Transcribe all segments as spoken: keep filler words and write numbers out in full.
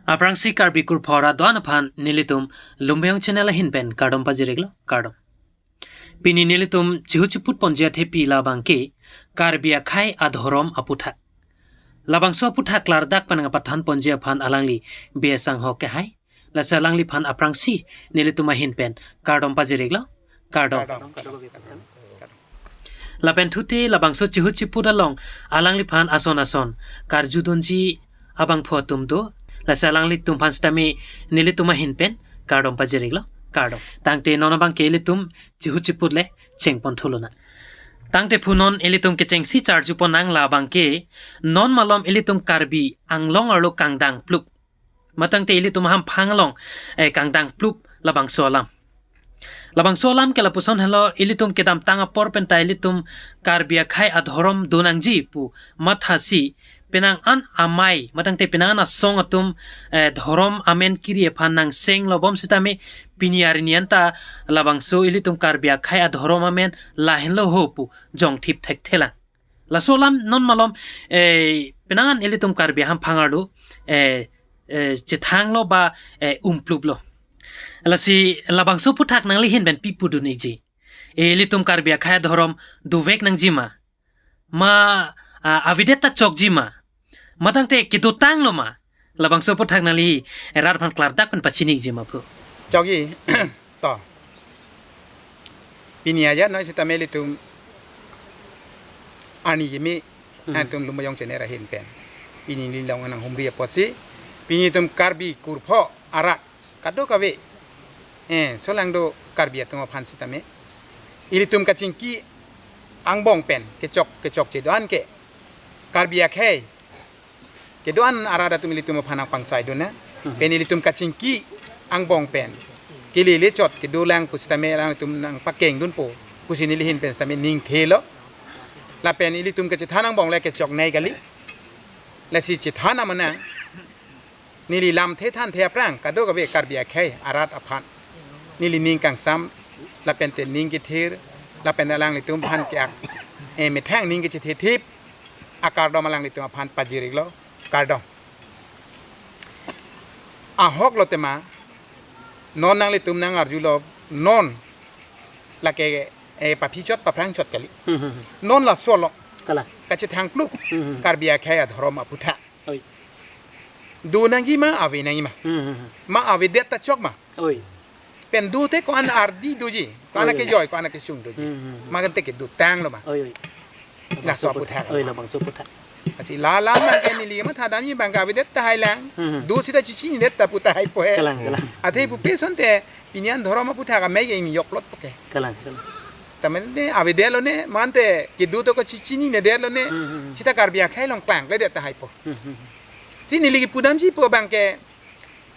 Aphrangsi Karbi kurphor arat do-an aphan nelitum Lumbiyong channel ahin pen kardom pajir-iklo, kardom. Pini nelitum chihu chiput ponji athepi labangke Karbi akhei adhorom aputhak. Labangso aputhak klardak pen nangpathan ponji aphan alangli B S Anghok kehai. Lasi alangliphan aphrangsi nelitum ahin pen kardom pajir-iklo, kardom. Kardom. Lapen thute labangso chihu chiput along alangliphan ason ason karjudunji abangphu atum do. Lasi alanglitum aphan sitame nelitum ahin pen kardom pajir-iklo, kardom. Tangte non abangke ilitum chihu chiput le chengpon thulonang. Tangte phu non ilitum kechengsi charjupon nang labangke, non malom ilitum Karbi Anglong arlo kangdang plup, matangte ilitum hamphang along, eh, kangdang plup labangso alam. Labangso alam ke lapuson helo, ilitum kedamtang apor penta ilitum Karbi akhei adhorom do nangji pu mathasi, penang an amei, matangte penang an asong atum, eh, dhorom amen kiri aphan nangsenglo bom sitame pini arni anta labangso ilitum Karbi akhei adhorom amen lahenlo ho pu jongthip thekthelang. Laso alam non malom, eh, penang an ilitum Karbi hamphang arlo, eh, eh, chethanglo ba, eh, umpluplo. Lasi labangso aputhak nanglihin pen pi pudun-ikji? Eh, ilitum Karbi akhei adhorom dovek nangji ma? Ma, ah, avedet ta chokji ma? Matangte kedotanglo ma? Labangso aputhak nangli rat aphan klardak pen pachini-ikji ma phu? Chokji, to. Pini ajat noi sitame ilitum arni kimi, Hmm. nangtum Lumbiyong channel ahin pen pini neli long nanghumri apotsi, pini itum Karbi kurphor arat kadokave, eh, solangdo Karbi atum aphan sitame, ilitum kachingki angbong pen kechok kechokche do-an ke, Karbi akhei kedo-an arat atum ilitum aphan nangpangsai dun na. Mhm. Pen ilitum kachingki angbong pen kelele chot kedolang pusitame alanglitum nangpakengdunpo pusi nelihin pen sitame ningthelo. Lapen ilitum kachethan angbong le kechoknei kali. Lasi chethan amanang, neli lamthe thanthe aphrang kadokave Karbi akhei arat aphan neli ning kangsam, lapente ning kethir, lapen alanglitum aphan ke ak, eh, methang ning kachethe thip akardom alanglitum aphan pajir-iklo, kardom. Ahok lo tema, non nanglitum nangarjulo, non lake, eh, paphi chot paphrang chot kali. Hmm, hmm, hmm. Non laso lo. Kalang. Kachethang plup, Hmm, hmm. Karbi akhei adhorom aputhak. Oi. Do nangji ma, ave nangji ma? Hmm, hmm, hmm. Ma avedet ta chok ma? Oi. Pen dote ko-an ardi doji, ko-an Oi, oi. kejoi, ko-an kesung doji. Hmm, hmm, hmm. Ma tangte kedotanglo ma? Oi, oi. Laso aputhak. Oi, labangso aputhak. Lasi la alam abangke neli mathadamji abangke avedet tahai lang. Hmm, hmm. Do sita chechinidet ta pu tahai po he. Kalang, kalang. Athe pupe asonte pini an dhorom aputhak amei ke ingni joklot po ke. Kalang, kalang. Tame ne avedetlo ne, mate kedo to ko chechininedetlo ne. Hmm, hmm, hmm. Sita Karbi akhei along klangkledet tahai po. Hmm, hmm, hmm. Chini ligi pudamji pu abangke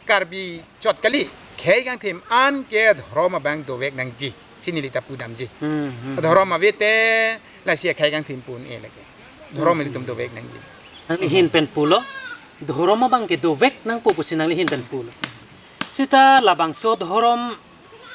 Karbi chot kali, khei kangthim an ke dhorom abang dovek nangji. Chini lita pudamji. Hmm, hmm. Dhorom ave te lasi khei kangthim pu un-e lake. Dhorom Hmm. ilitum dovek nangji. Nangli ahin pen pulo, dhorom abangke dovek nangpo pusi nangli ahin pen pulo. Sita labangso dhorom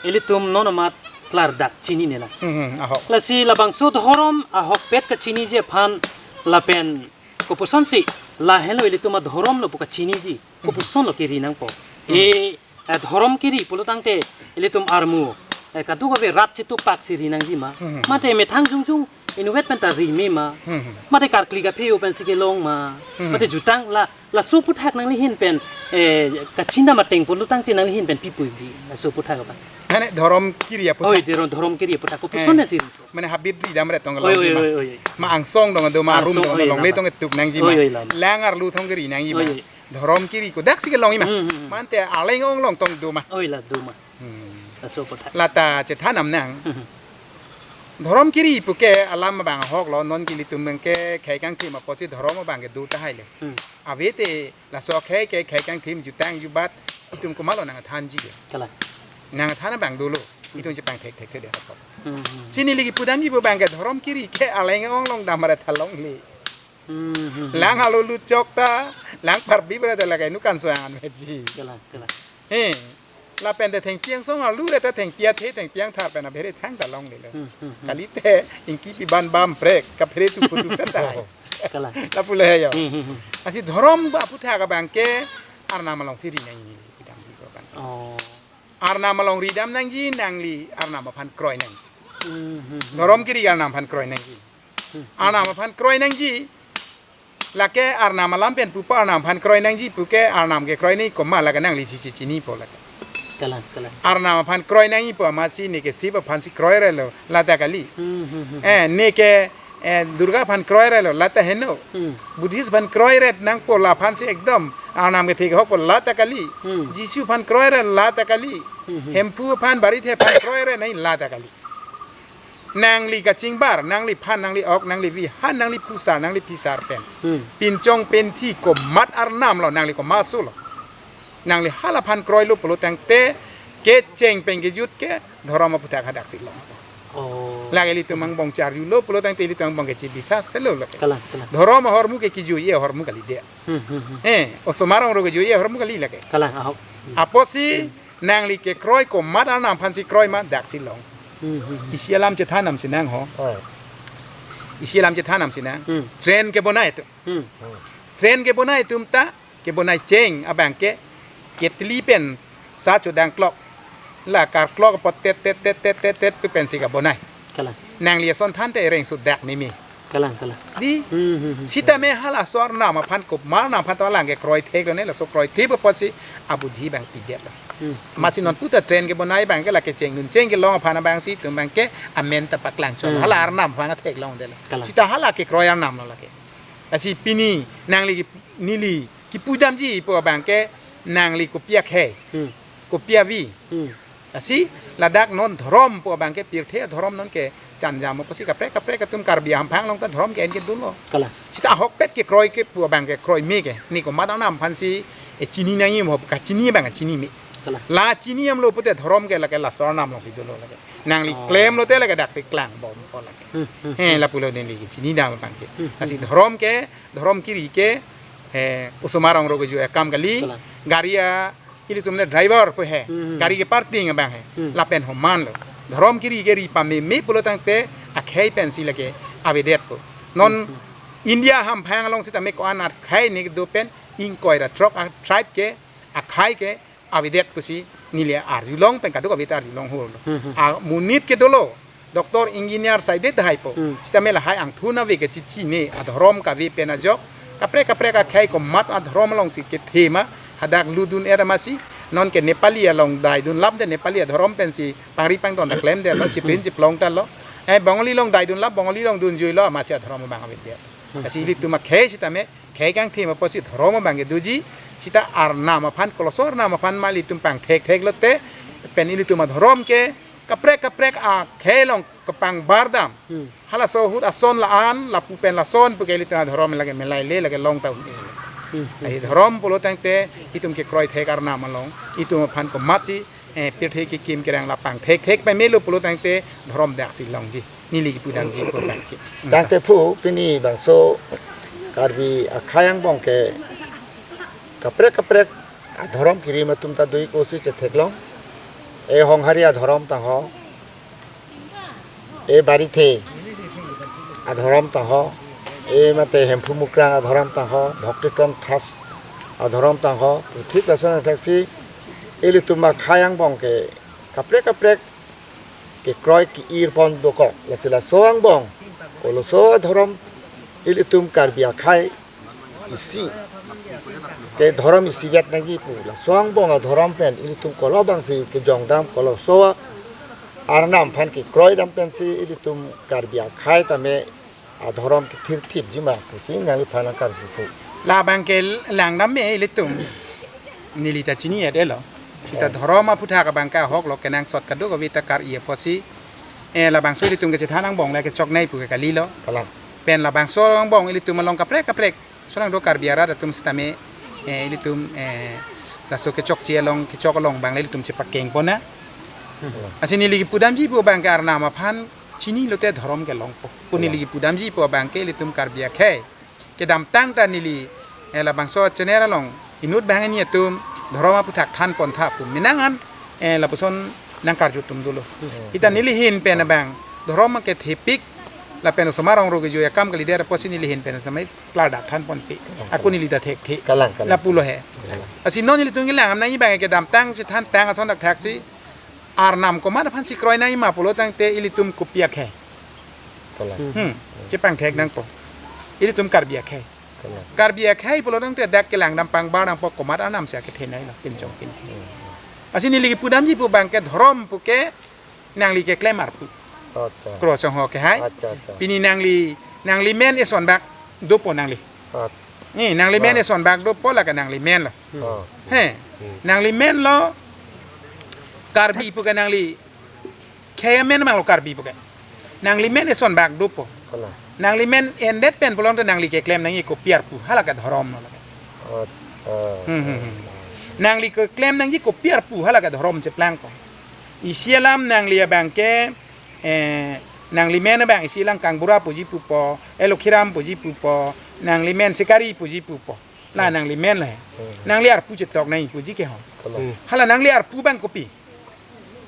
ilitum non amat klardak chinine lang. Hmm, hmm, ahok. Lasi labangso dhorom ahokpet kachiniji aphan lapen kopuson si lahelo ilitum adhorom lo pu kachiniji. Kopuson lo keri nangpo. Hmm. E, eh, dhorom keri pulo tangte ilitum armu, eh, kadokave rat chetupak si ri nangji ma. Hmm. Mate methang jongjong inutvet penta rime ma. Hmm. Mate karkli kaphe-o pensi kelong ma. Hmm. Mate jutang la, laso aputhak nangli ahin pen, eh, kachinidam ateng pulo tangte nangli ahin pen pi pu-ikji laso aputhak abang? Mane dhorom keri aputhak. Oi, dhorom, dhorom keri aputhak. Kopuson Eh. na si ri? Mane habit ridam ret tong Oi, long oi, ma. oi, oi, oi. Ma angsong dong do ma, arum Angsong, dong do oi, longle lama. tong ketup nangji ma. Oi, oi, lama. Lang arlu thong keri nangji ma. Oi, oi. Dhorom keri kodak si kelongji ma. Hmm, hmm, hmm. Mate aleng ong long tong do ma. Oi, la do ma. Hmm. Laso aputhak. Lata chethan damnang. Hmm, hmm. Dhorom keri puke alam abang ahok lo, non ke ilitum abangke khei kangthim apotsi dhorom abangke do tahai le. Hmm. Ave te laso khei ke khei kangthim jutang jubat itum komatlo nangthanji ke. Kalang. Nangthan abang dolo. Itum chepangthekthekthedet apot. Hmm, hmm. Chini ligi pudamji pu abangke dhorom keri ke aleng ong long dam ret thalongle. Hmm, hmm, hmm. Lang arlu lut chok ta, lang parbi bre ta lake nu kanso angan meji. Kalang, kalang. He. Lapente thengpi angsong arlu ret ta thengpi athe, thengpi angthar pen aphere thang ta longlelo. Hmm, hmm, hmm. Kalite ingki pi ban bam prek, kaphere tu putu seta. Kalang. Lapu le he yo. Hmm, hmm, hmm. Lasi dhorom aputhak abangke Arnam alongsi ri nangji, pidamji ko kan. Oh. Arnam along ridam nangji, nangli Arnam aphan kroi nangji. Hmm, hmm, hmm. Dhorom kiri Arnam aphan kroi nangji. Hmm. Arnam aphan kroi nangji. Lake Arnam alam pen pupo, Arnam aphan kroi nangji puke, Arnam kekroi nangji komat lake nangli sisi chinipo lake. Kalang, kalang. Arnam aphan kroi nangji pu amatsi neke Shiv aphansi kroirelo, lata kali. Hmm, hmm, hmm. Eh, neke, eh, Durga aphan kroirelo, lata heno. Hmm. Buddhist aphan kroiret nangpo, la aphansi ekdom Arnam kethe kehokpo, lata kali. Hmm. Jisu aphan kroiret, lata kali. Hmm, hmm. Hemphu aphan, Barithe aphan kroiret nangji, lata kali. Nangli kachingbar, nangliphan, nangli ok, nangli vi, ha nangli phusar, nangli phisar pen. Hmm. Pinchong penthi komat Arnamlo, nangli komat asulo. Nangli hala aphan kroilo pulo tangte, kecheng pen kejut ke dhorom aphuthak hadaksi long. Oh. Lake ilitum angbong charjulo pulo tangte ilitum angbong ke chibisas selo lake. Kalang, kalang. Dhorom ahormu ke kejui ahormu kalidet. Hmm, hmm, hmm. Eh, osomar ongro kejui ahormu kali lake. Kalang, ahok. Hmm. Apotsi, hmm, nangli kekroi komat Arnam aphansi kroi ma daksi long. Hmm, hmm, hmm. Isi alam chethan damsi nang ho. Oh. Isi alam chethan damsi nang. Hmm. Train kebonai atum. Hmm. Train kebonai atum ta, kebonai cheng abang ke, ketli pen sa chodang klok. La karklok apot tet, tet, tet, tet, tet, tet, pu pensi kabonai. Kalang. Nangli ason thante ereng sudak mimi. Kalang, kalang. Di, hmm, hmm, hmm, sitame halaso Arnam aphan komat Arnam aphan to alang kekroi theklone, laso kroithek apotsi abudhi abang pidetlo. Hmm. Amatsi non puta train kebonai abang ke lake chengdun cheng kelong aphan abangsi itum abang ke amen ta paklangchot. Hmm. Hala Arnam aphan theklongdetlo. Kalang. Sita hala kekroi Arnamlo lake. Lasi pini nangli ki-, neli kipudamji pu abang ke nangli kopi akhei. Hmm. Kopi avi. Hmm. Lasi ladak non dhorom pu abang ke pirthe dhorom non kechangjam apotsi kaprek kaprek atum Karbi Anglong ta dhorom ke-en kedo lo. Kalang. Sita ahokpet kekroi ke pu abang ke kroime ke. Ne komat Arnam aphansi, eh, chini nangji mo, kachini abang chini me. Kalang. La chini damlo pute dhorom ke lake laso Arnam alongsi dolo lake. Nangli, oh, klemlote lake daksi klangbompo lake. Hmm, hmm, he, hmm. Lapulo neli kachini dam abang ke. Hmm, hmm, hmm. Lasi dhorom ke, dhorom kiri ke, eh, osomar ongro keju akam kali. Kalang. Gari a, ilitum le driver pu he. Hmm, hmm. Gari ke parking abang he. Hmm. Lapen homanlo. Dhorom kiri ke ri pameme pulo tangte akhei pensi lake avedetpo. Non, hmm, hmm, India hamphang along sitame ko-an akhei ne kedo pen ingkoi ra throk a tribe ke akhei ke avedet pusi neli arjulong pen kadokave ta arjulong holo. Hmm, hmm. Amonit ke dolo, doctor, engineer, saide tahai po. Hmm. Sitame lahai angthun ave kechechine, adhorom kave pen ajok. Kaprek kaprek akhei komat adhorom alongsi kethe ma, hadak ludun-et amatsi, non ke Nepali along daidun lap de Nepali adhorom pensi pangri pangton ta klemdetlo, chipin chiplong talo. Eh, Bengali along daidun lap, Bengali along dunjuilo, amatsi adhorom abang avedet. Hmm. Lasi ilitum akhei sitame, khei kangthim apotsi dhorom abang ke doji, sita Arnam aphan, koloso Arnam aphan ma ilitum pangthektheklote, pen ilitum adhorom ke, kaprek kaprek akhei along kepangbar dam. Hmm. Halaso ahut ason la-an, lapu pen lason puke ilitum adhorom lake melaile lake long ta un-e. Hmm. Ai dhorom pulo tangte, itum kekroi thek Arnam along, itum aphan komatsi, eh, pirthe kekim kerang la pangthekthek pamelo pulo tangte dhorom daksi longji. Neli kipudamji pu abang ke. Tangte phu pini bangso Karbi akhei angbong ke kaprek kaprek adhorom kirim atum ta do-ik pusi chetheklong. E Honghari adhorom tangho. E Barithe adhorom tangho. E mate Hemphu Mukrang adhorom tangho. Bhakti Trust adhorom tangho. Thik lason thaksi ilitum akhei angbong ke kaprek kaprek kekroi ke-ir pon dokok. Lasi laso angbong, koloso adhorom ilitum Karbi akhei isi, ke dhorom isivet nangji pu. Laso angbong adhorom pen ilitum kolo abangsi kejong dam, koloso Arnam aphan kekroi dam pensi ilitum Karbi akhei tame adhorom kethirthipji ma pusi nangliphan nangkarju phu. Labang ke langdam me ilitum. Neli ta chini-et-elo. Sita, eh, dhorom aphuthak abang ke ahoklo, kenangsot kadokave ta kar-i apotsi. Eh, labangso ilitum kechethan angbong le kechoknei pu ke kalilo. Kalang. Pen labangso angbong ilitum along kaprek kaprek. Solang do Karbi arat atum sitame, eh, ilitum, eh, laso kechokche along, kechok along abang le ilitum chepakeng pona. Hmm. Lasi neli kipudamji pu abang ke Arnam aphan chinilote dhorom ke longpo. Pu neli, hmm, kipudamji pu abang ke ilitum Karbi akhei kedamtang ta neli, eh, labangso channel along inut banghini atum dhorom aphuthak than pontha pu menang an, eh, lapuson nangkarju atum dolo. Hmm. Sita neli ahin pen abang dhorom kethepik Lapen osomar ongro keju akam kalidet apotsi neli ahin pen samai klardak thanponpe. Ako neli ta thekthe. Kalang, kalang. Lapulo he. Kalang. Lasi non nelitum kelang amnang abang kedamtang si thantang ason dakthaksi Arnam komat aphansi kroi nangji ma pulo tangte ilitum kopi akhei? Kalang. Hmm. Chepangthek nangpo. Ilitum Karbi akhei. Kalang. Karbi akhei pulo tangte dak kelangdam pangbar nangpo, komat Arnam si akethe nanglo pinchong pin. Hmm. Lasi neli kipudamji pu abang ke dhorom pu ke nangli keklem arpu. Acha. Kro song ho kehai. Acha, acha. Pini nangli, nangli men eson bak dopo nangli. Acha. Ni nangli men eson bak dopo lake nangli men lo. Oh. He. Hmm. Nangli men lo, Karbi pu ke nangli khei amen mang lo Karbi pu ke. Nangli men eson bak dopo. Kalang. Nangli men endet pen pulo tangte nangli keklem nangji kopi arpu, hala ke dhorom lo lake. Oh, oh. Hmm, hmm, hmm. Nangli keklem nangji kopi arpu, hala ke dhorom cheplangpo. Isi alam nangli abang ke, eh, nangli men abang isi alam Kangbura puji pupo, eh, Lokhiram puji pupo, nangli men Sikari puji pupo. La nangli men le. Hmm. Nangli arpu chetok nangji puji ke ho. Kalang. Hmm. Hala nangli arpu abang kopi?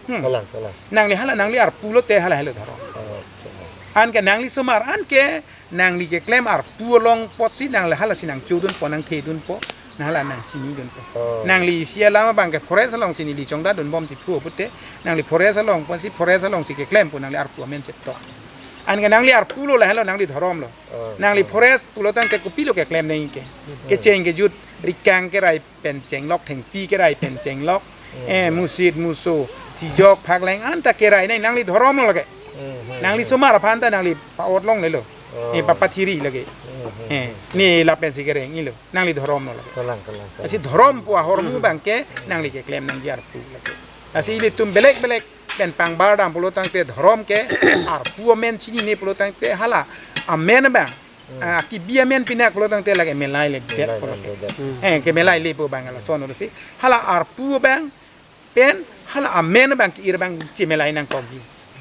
Hmm. Kalang, kalang. Nangli hala nangli arpu lote hala helo dhorom. Oh, okay. Anke nangli osomar, anke nangli keklem arpu along apotsi nangli halasi nangchodunpo, nangthedunpo, nang hala nangchinidunpo. Oh. Nangli isi alam abang ke forest alongsi neli chongdadunbom ti phu pute, nangli forest along apotsi forest alongsi keklem pu nangli arpu amen chetok. Anke nangli arpu lo la helo nangli dhorom lo. Oh. Nangli forest pulo tangte kopilo keklem nangji ke. Hmm. Kecheng kejut, rikang kerai pen chenglok, thengpi kerai pen chenglok, eh, musit muso, chijok phakleng anta kerai nangji, nangli dhorom lo lake. Hmm, hmm, nangli hmm. Osomar aphan ta nangli pa-ot longlelo. Oh. Eh, papathiri lake. Hmm, hmm, eh, hmm. Ni lapensi kereng-ilo. Nangli dhorom lo lake. Kalang, kalang, kalang. Lasi dhorom pu ahormu abang ke nangli keklem nangji arpu lake. Lasi ilitum belek belek pen pangbardam pulo tangte dhorom ke arpu amen chinine pulo tangte hala amen abang. Hmm. Ah, kebi amen pinak pulo tangte lake melai le det pulo tangte. Melai le det. Hmm. Eh, kemelai le pu abang lason lo si. Hala arpu abang pen hala amen abang ke-ir abang chemelai nangkokji.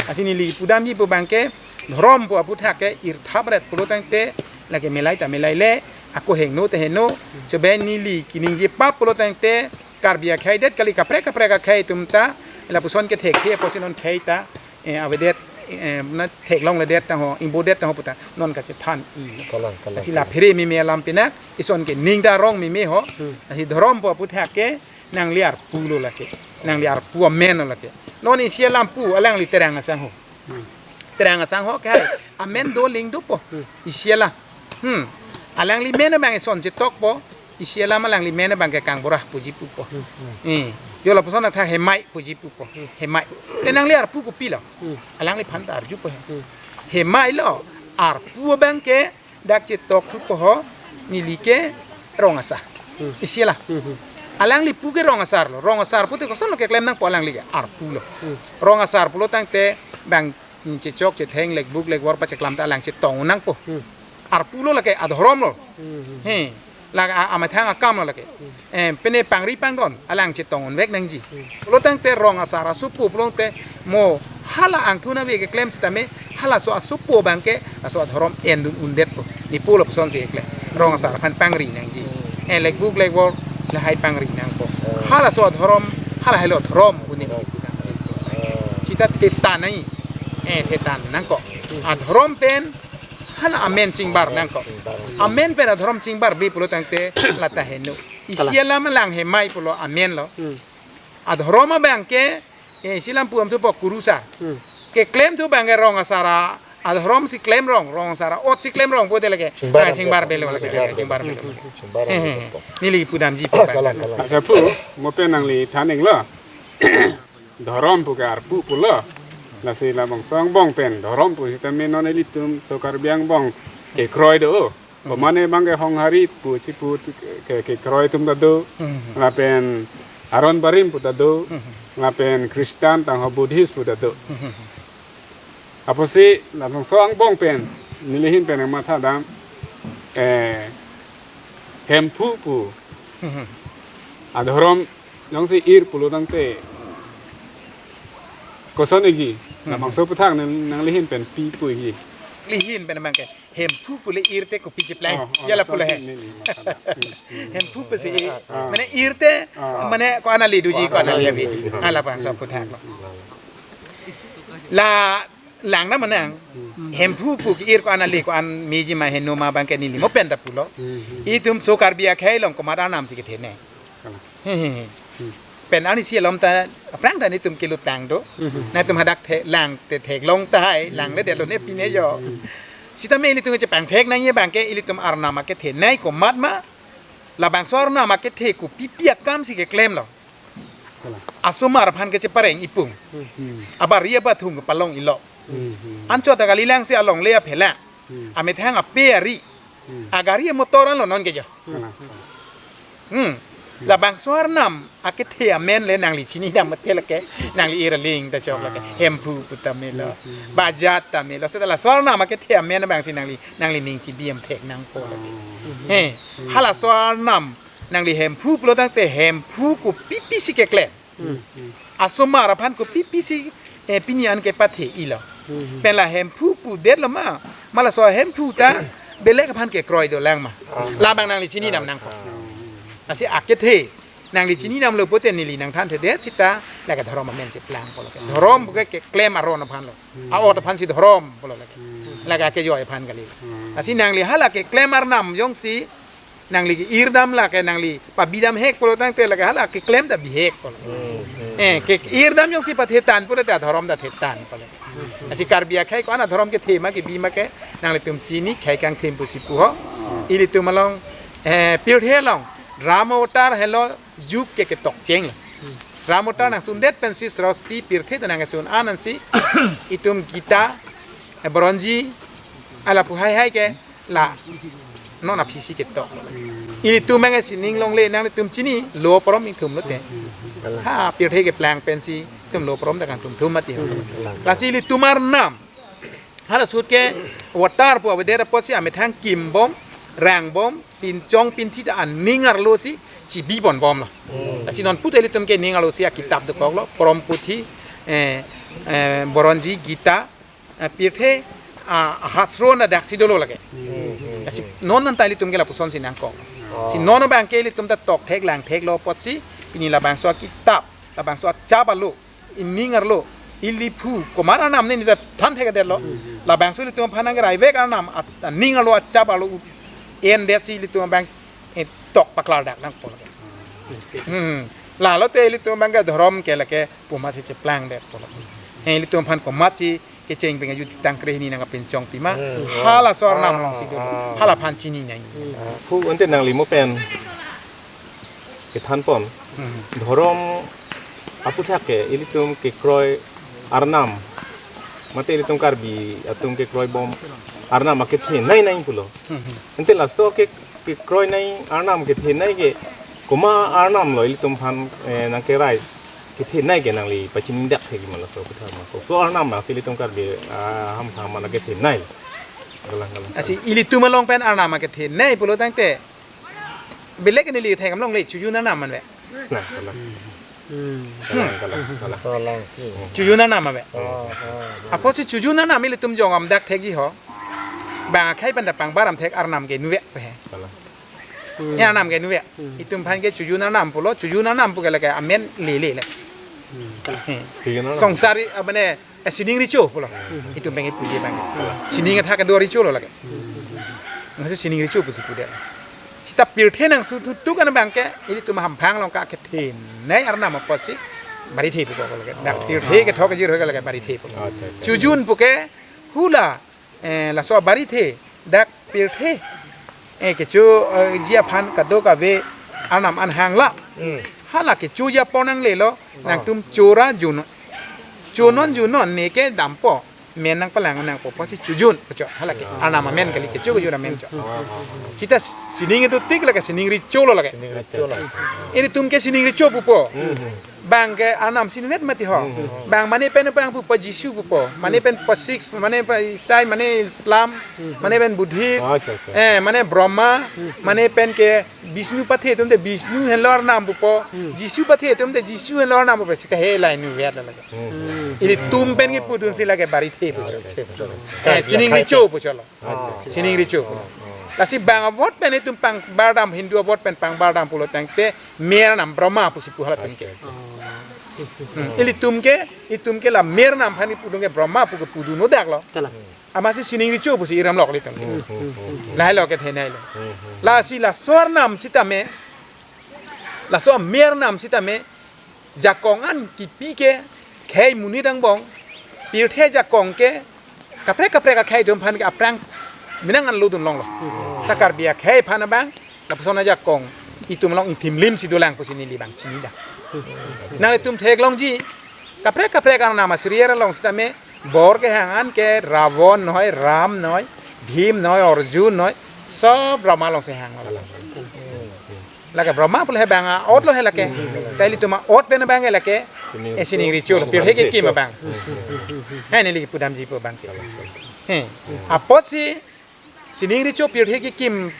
Lasi neli pudamji pu abang ke dhorom pu aputhak ke irthapret pulo tangte lake melai ta melai le, ako heno ta heno, chobei neli kaningje pap pulo tangte Karbi akhei det kali, kaprek kaprek akhei atum ta lapuson ke thekthe apotsi non khei ta, eh, avedet, eh, na theklongledet tangho, ingbodet tangho puta non kachethan-i. Kalang, kalang, kalang. Lasi la phere meme alam pinak, ison ke ning ta rong meme ho. Hmm. Lasi dhorom pu aputhak ke nangli arpu lo lake. Nangli arpu amen lo lake. Non isi alam pu alangli Terang Asangho. Hmm. Terang Asangho ke hai amen do ling dopo. Hmm. Isi alam. Hmm. Alangli men abang ison chetokpo. Isi alam alangli men abang ke Kangbura puji pupo. Hmm, hmm. Eh. Yo lapuson athak Hemai puji pupo. Hmm. Hemai. Te nangli arpu kopilo? Hmm. Alangliphan ta arjupo he. Hmm. Hemai lo arpu abang ke dak chetok thupo ho, neli ke Rong Asar. Hmm. Isi alam. Hmm, hmm. Alangli pu ke Rong Asar lo. Rong Asar pute koson lo keklem nangpo alangli ke arpu lo. Hmm. Rong Asar pulo tangte bang chechok chetheng lekbuk lekwor pacheklam ta alang chetong nangpo. Hmm. Arpu lo lake, adhorom lo. Hmm, hmm. He. La a-, amethang akam lo lake. Hmm. Eh, pine pangri pangdon alang chetong unvek nangji. Hmm. Pulo tangte Rong Asar asopo pulo tangte mo hala angthun ave keklem sitame halaso asopo abang ke laso adhorom endun undetpo. Ni pulo puson si keklem. Rong Asar aphan pangri nangji. Hmm. Eh, lekbuk lekwor lahai pangri nangpo. Hmm. Halaso adhorom, hala helo dhorom pu neli pudamji. Hmm. Sita thetan nangji. Eh, thetan nangkok. Hmm. Adhorom pen hala amen chingbar nangkok. Chingbar nangkok. Amen pen adhorom chingbarbe pulo tangte la ta heno. Isi alam alang Hemai pulo amen lo. Hmm. Adhorom abang ke, eh, isi alam pu am thupo Kurusar. Hmm. Keklem thu abang ke Rong Asar adhorom si klem rong, Rong Asar ot si klem rong pute lake. Chingbar, ah, chingbarbe lo lake, chingbar, chingbarbe lo. Chingbar. He, he. Neli pudamji pu abang. Kalang, kalang. Acha pu, mo pen nangli than-inglo. Dhorom pu ke arpu pulo. Lasi labangso angbong pen dhorom pu sitame non ilitum so Karbi angbong kekroi do. Hmm. Komane abang ke Honghari puji pu ke, kekroi atum ta do. Hmm. Lapen Aron Barim pu ta do. Hmm. Lapen Christian tangho Buddhist pu ta do. Hmm. Apotsi labangso angbong pen neli ahin pen mathadam, eh, Hemphu pu. Hmm. Adhorom jongsi ir pulo tangte koson ikji. Hmm. Labangso aputhak nang, nangli ahin pen pi pu ikji? Neli ahin pen abang ke Hemphu pule ir te kopi cheplang. Oh, oh, ya lapulo he. Neli, neli, masalah. Hmm, hmm. Hemphu pusi ir. Ah. Mane ir te, ah, mane ko-an ale doji, ko-an ale aveji. Ah, labangso aputhak lo. La Lang na manang. Hemphu pu ke-ir ko-an, ale ko-an, meji ma heno ma abang ke neli mo pen ta pulo. Itum so Karbi akhei along komat arnam si kethenei. He, he, he. Pen arnisi alom ta aphrang ta nelitum kelutang do. Nangtum hadak the, lang te theklong tahai, lang le detlo ne pine jo. Sitame ilitum chepangthek nangji abang ke ilitum arnam akethenei komat ma. Labangso arnam akethe kopipi akam si keklemlo. Asomar aphan ke chepareng ipung. Abari abathung palong ilo. Anchot ta kalilang si alongle aphela. Amethang ape ari. Agari amotor anlo non ke jo. Hmm. Labangso arnam akethe amen le nangli chinidam mate lake, nangli ir aling ta chok lake. Hemphu pu ta melo. Bajat ta melo. Seta laso arnam akethe amen abang si nangli, nangli ning chibi-em thek nangpo lake. He, halaso arnam nangli Hemphu pulo tangte Hemphu kopipi si keklem. Asomar aphan kopipi si, eh, pini an kepathe ilo. Pen la Hemphu pu detlo ma, ma laso Hemphu ta belek aphan kekroi dolang ma. Labang nangli chinidam nangpo. Lasi akethe nangli chinidamlo pote neli nangthanthedet sita lake dhorom amen cheplang pulo ke. Dhorom ke keklem aron aphanlo. A-ot aphan si dhorom pulo lake. Lake akejoi aphan kali. Lasi nangli hala keklem arnam jongsi nangli ke-irdam lake, nangli pabidam hek pulo tangte lake hala keklem ta bihek pulo. Eh, ke-irdam jongsi pathetan pulo ta dhorom ta thetan pulo. Lasi Karbi akhei ko-an adhorom kethe ma kebi ma ke nanglitum chini khei kangthim pusi puho. Ilitum along, eh, pirthe along drama avatar helo juk ke ketok chenglo. Drama avatar nangsundet pensi Srosti pirthe ta nangsun anansi itum Gita, eh, Boronji, ala pu hai hai ke la non aphi si ketok. Ilitum abang sining longle nanglitum chini lo porom ingthum lote. Ha, pirthe keplang pensi itum lo porom ta kangthum thum mati ho. Lasi ilitum arnam hala sut ke avatar pu avedet apotsi amethang kimbom, rangbom, pinchong pinthi ta aning arlo si chibipon bomlo. Lasi non puthot ilitum ke ning arlo si akitap dokoklo, porom puthi, eh, eh, Boronji, Gita, eh, pirthe, ah, ahasro na daksi dolo lake. Lasi non anta ilitum ke lapuson si nangkok. Si non abang ke ilitum ta tokthek langtheklo apotsi pini labangso akitap, labangso achap alo, ining arlo, ili phu komat arnam ne nita thanthekdetlo. Labangso ilitum aphan nangkerai vek arnam at-, aning arlo achap arlo u-, endet si ilitum abang, eh, tok paklardak nangpo lake. Hmm. Lalo te ilitum abang ke dhorom ke lake puma si cheplangdetpo lake. He, ilitum aphan komat si kecheng peng ajut tangkre hini nangkapinchong pima. Halaso arnam along si dolo. Hala aphan chini nai. Pu ante nangli mo pen kethanpon. Dhorom aputhak ke ilitum kekroi arnam. Mate ilitum Karbi atum kekroi bom arnam akethenei nai pulo. Ante laso ke, kekroinei arnam kethenei ke komat arnamlo ilitum aphan, eh, nangkerai kethenei ke nangli pachinidak thekji ma laso aputhak ma. Koso arnam ma si ilitum Karbi, ah, hamphang ma nangkethenei. Galang, galang. Lasi ilitum along pen arnam akethenei pulo tangte belek neli thekdam longle, chojun arnam ma ave. Nah, galang. Galang, galang, galang. Chojun arnam ma ave. Apotsi chojun arnam ilitum jongdam dak thekji ho. Bang akhei pen ta pangbaram thek arnam ke nuve pe he. Galang. Ya arnam ke nuve. Itum aphan ke chojun arnam pulo, chojun arnam pu ke lake amen lele le. He. Chojun arnam. Songsari, ah, mane, eh, sining recho pulo. Itum abang ke puji abang. Sining athak kedo recho lo lake. Masi sining recho pusi pudet. Sita pirthe nangsuthutuk an abang ke, ilitum hamphang along ke kethenei arnam apotsi barithe pupo lake. Dak pirthe kethok kejir ho ke lake barithe pupo. Acha, acha. Chojun pu ke hula, eh, laso barithe dak pirthe, eh, kecho, eh, ji aphan kadokave arnam an hangla. Hala kechoji apor nanglelo, nangtum chora junon. Junon junon neke dampo. Men nangpalang nangpo apotsi chojun, pucho. Hala ke arnam amen kali, kecho kejun amen cho. Sita sining itu tik lake sining recho lo lake. Sining recho lo. Ilitum ke sining recho pupo. Bang ke arnam sinvet mati ho. Bang mane pen pang pupo Jisu pupo. Mane pen pa Sikh, mane pa Isai, mane Islam, mane pen Buddhist. Acha, acha. Eh, mane Brahma, mane pen ke Vishnu pathe atum te Vishnu henlo arnam pupo. Jisu pathe atum te Jisu henlo arnam pupo. Sita he lai nu vet lake. Ilitum pen ke pudun si lake barithe pucho. Eh, sining recho pucholo. Sining recho. Lasi bang avot pen itum pangbardam, Hindu avot pen pangbardam pulo tangte men arnam Brahma pusi pu halatum ke. Hmm. Ilitum ke, itum ke la mer nam aphan ipudun ke Brahma pu ke pudun-odak lo. Kalang. Amatsi sining recho pusi iram lok ilitum. Hmm, hmm, hmm, hmm. Lahai lo kethenei lo. Hmm, hmm. Lasi laso arnam sitame, laso mer nam sitame, jakong an kipi ke, khei monit angbong, pirthe jakong ke, kaprek kaprek akhei atum aphan ke aphrang menang an lodun longlo. Ta Karbi akhei aphan abang, lapuson ajakong itum along ingthim lim si dolang pusi neli abang chinidang. Nanglitum theklongji, kaprek kaprek arnam aserial along sitame, bor kehang an ke Ravon noi, Ram noi, Bhim noi, Arjun noi, sob Brahma alongsi hang lo. Lake Brahma pulo he abang a-ot lo he lake. Ta ilitum a-ot pen abang he lake. Sining, eh, sining recho lo, pirthe kekim abang. He neli kipudamji pu abang ke. He. Apotsi sining recho pirthe kekim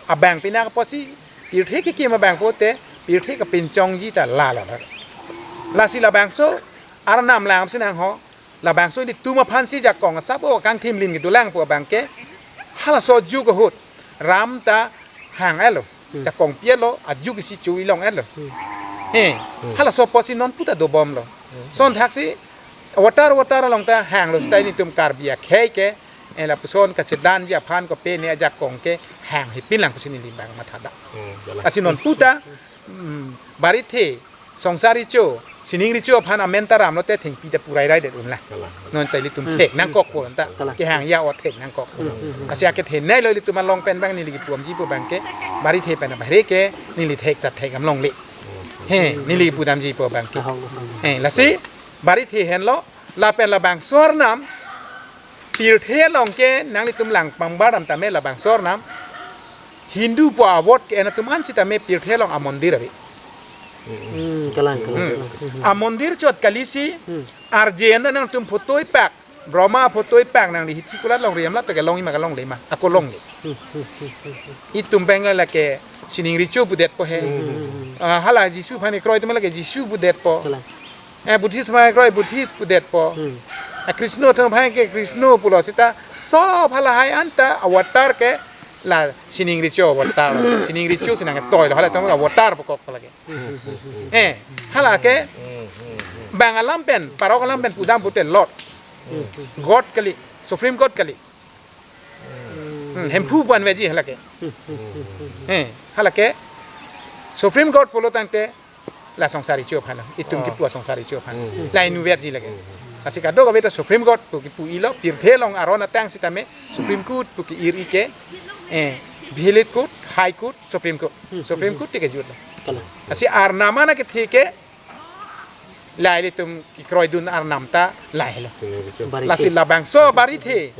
abang pinak apotsi pirthe kekim abang pote pirthe kapinchongji ta la la la. Lasi labangso arnam lang si nangho. Labangso ilitum aphansi jakong asap o kangthim lim kedolang pu abang ke. Halaso ajuk ahut Ram ta hang-et lo. Hmm. Jakong pi-et lo, ajuk isi chu-i long-et lo. Hmm. He, hmm, halaso apotsi non puta dobom lo. Hmm. Son thaksi avatar avatar along ta hang lo sita ilitum Karbi akhei ke, eh, lapuson kachedanji aphan kopi ne ajakong ke hang hipin lang pusi neli abang mathadam. Hmm, jelas. Lasi non puta, hmm, barithe, songsar recho, sining recho aphan amen ta ram lote thengpi ta purai rai det unla. Kalang. Non ta ilitum, hmm, thek nangkokpo ta. Kalang. Kehang ya o thek nangkokpo. Hmm, hmm, hmm. Lasi akethenei lo ilitum along pen abang neli kipudamji pu abang ke, barithe pen abahre ke, neli thek ta thek dam longle. Hmm. He, neli kipudamji pu abang ke. Ahau, ahau. He, lasi, barithe henlo, lapen labangso arnam, pirthe along ke nanglitum lang pangbar dam tame labangso arnam, Hindu pu avot ke-en atum an sitame pirthe along amondir ave. Hmm, kalang, kalang, hmm, kalang. Hmm. Amondir chot kalisi, hmm, arje anda nangtum photo ipak, Brahma photo ipak nangli hithi kulat longri amla peke longji ma kalongle ma, ako longle. Hmm, hmm, hmm, hmm, hmm. Itum Bengal lake sining recho pudetpo he. Hmm, hmm, hmm, hmm. Ah, hala Jisu aphan kekroi atum lake Jisu pudetpo. Kalang. Eh, Buddhist aphan kekroi Buddhist pudetpo. Hmm. Eh, Krishna atum aphan ke Krishna pulo sita sob halahai anta avatar ke la sining recho avatar. Sining recho si nangtoi lo, hala atum avatar pokok lake. Hmm. Eh, hala ke bang alam pen, parok alam pen pudam pute Lord. Hmm. God kali, Supreme God kali. Hmm, Hemphu pu-an veji hala ke. Eh, hala ke Supreme God pulo tangte la songsar recho aphan, itum, oh, kipu asongsar recho aphan. Hmm. La inutvet ji lake. Hmm. Lasi kadokave ta Supreme God pu kipu-i lo, pirthe along aron atang sitame Supreme Court pu ki-ir-i ke, eh, Appellate Court, High Court, Supreme Court. Hmm. Supreme Court ti kejut lo. Kalang. Lasi arnam an akethe ke, la ilitum kekroidun arnam ta lahelo. Barithe. Lasi labangso barithe.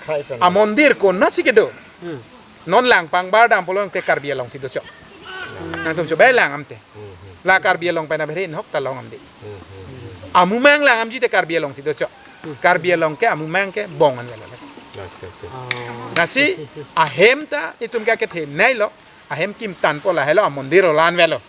Khai pen. Amondir konatsi kedo. Hmm. Non lang pangbar dam pulo tangte Karbi Anglong si dochot. Hmm. Nangtum chobai lang damte. Hmm. La Karbi Anglong pen abahre inghok ta long damde. Hmm. Amumang lang damji te Karbi Anglong si dochot. Hmm. Karbi Anglong ke amumang ke bong an avelo. Acha, acha. Oh. Lasi ahem ta itum ke akethenei lo. Ahem kim tanpo lahelo, amondir lo la-an avelo.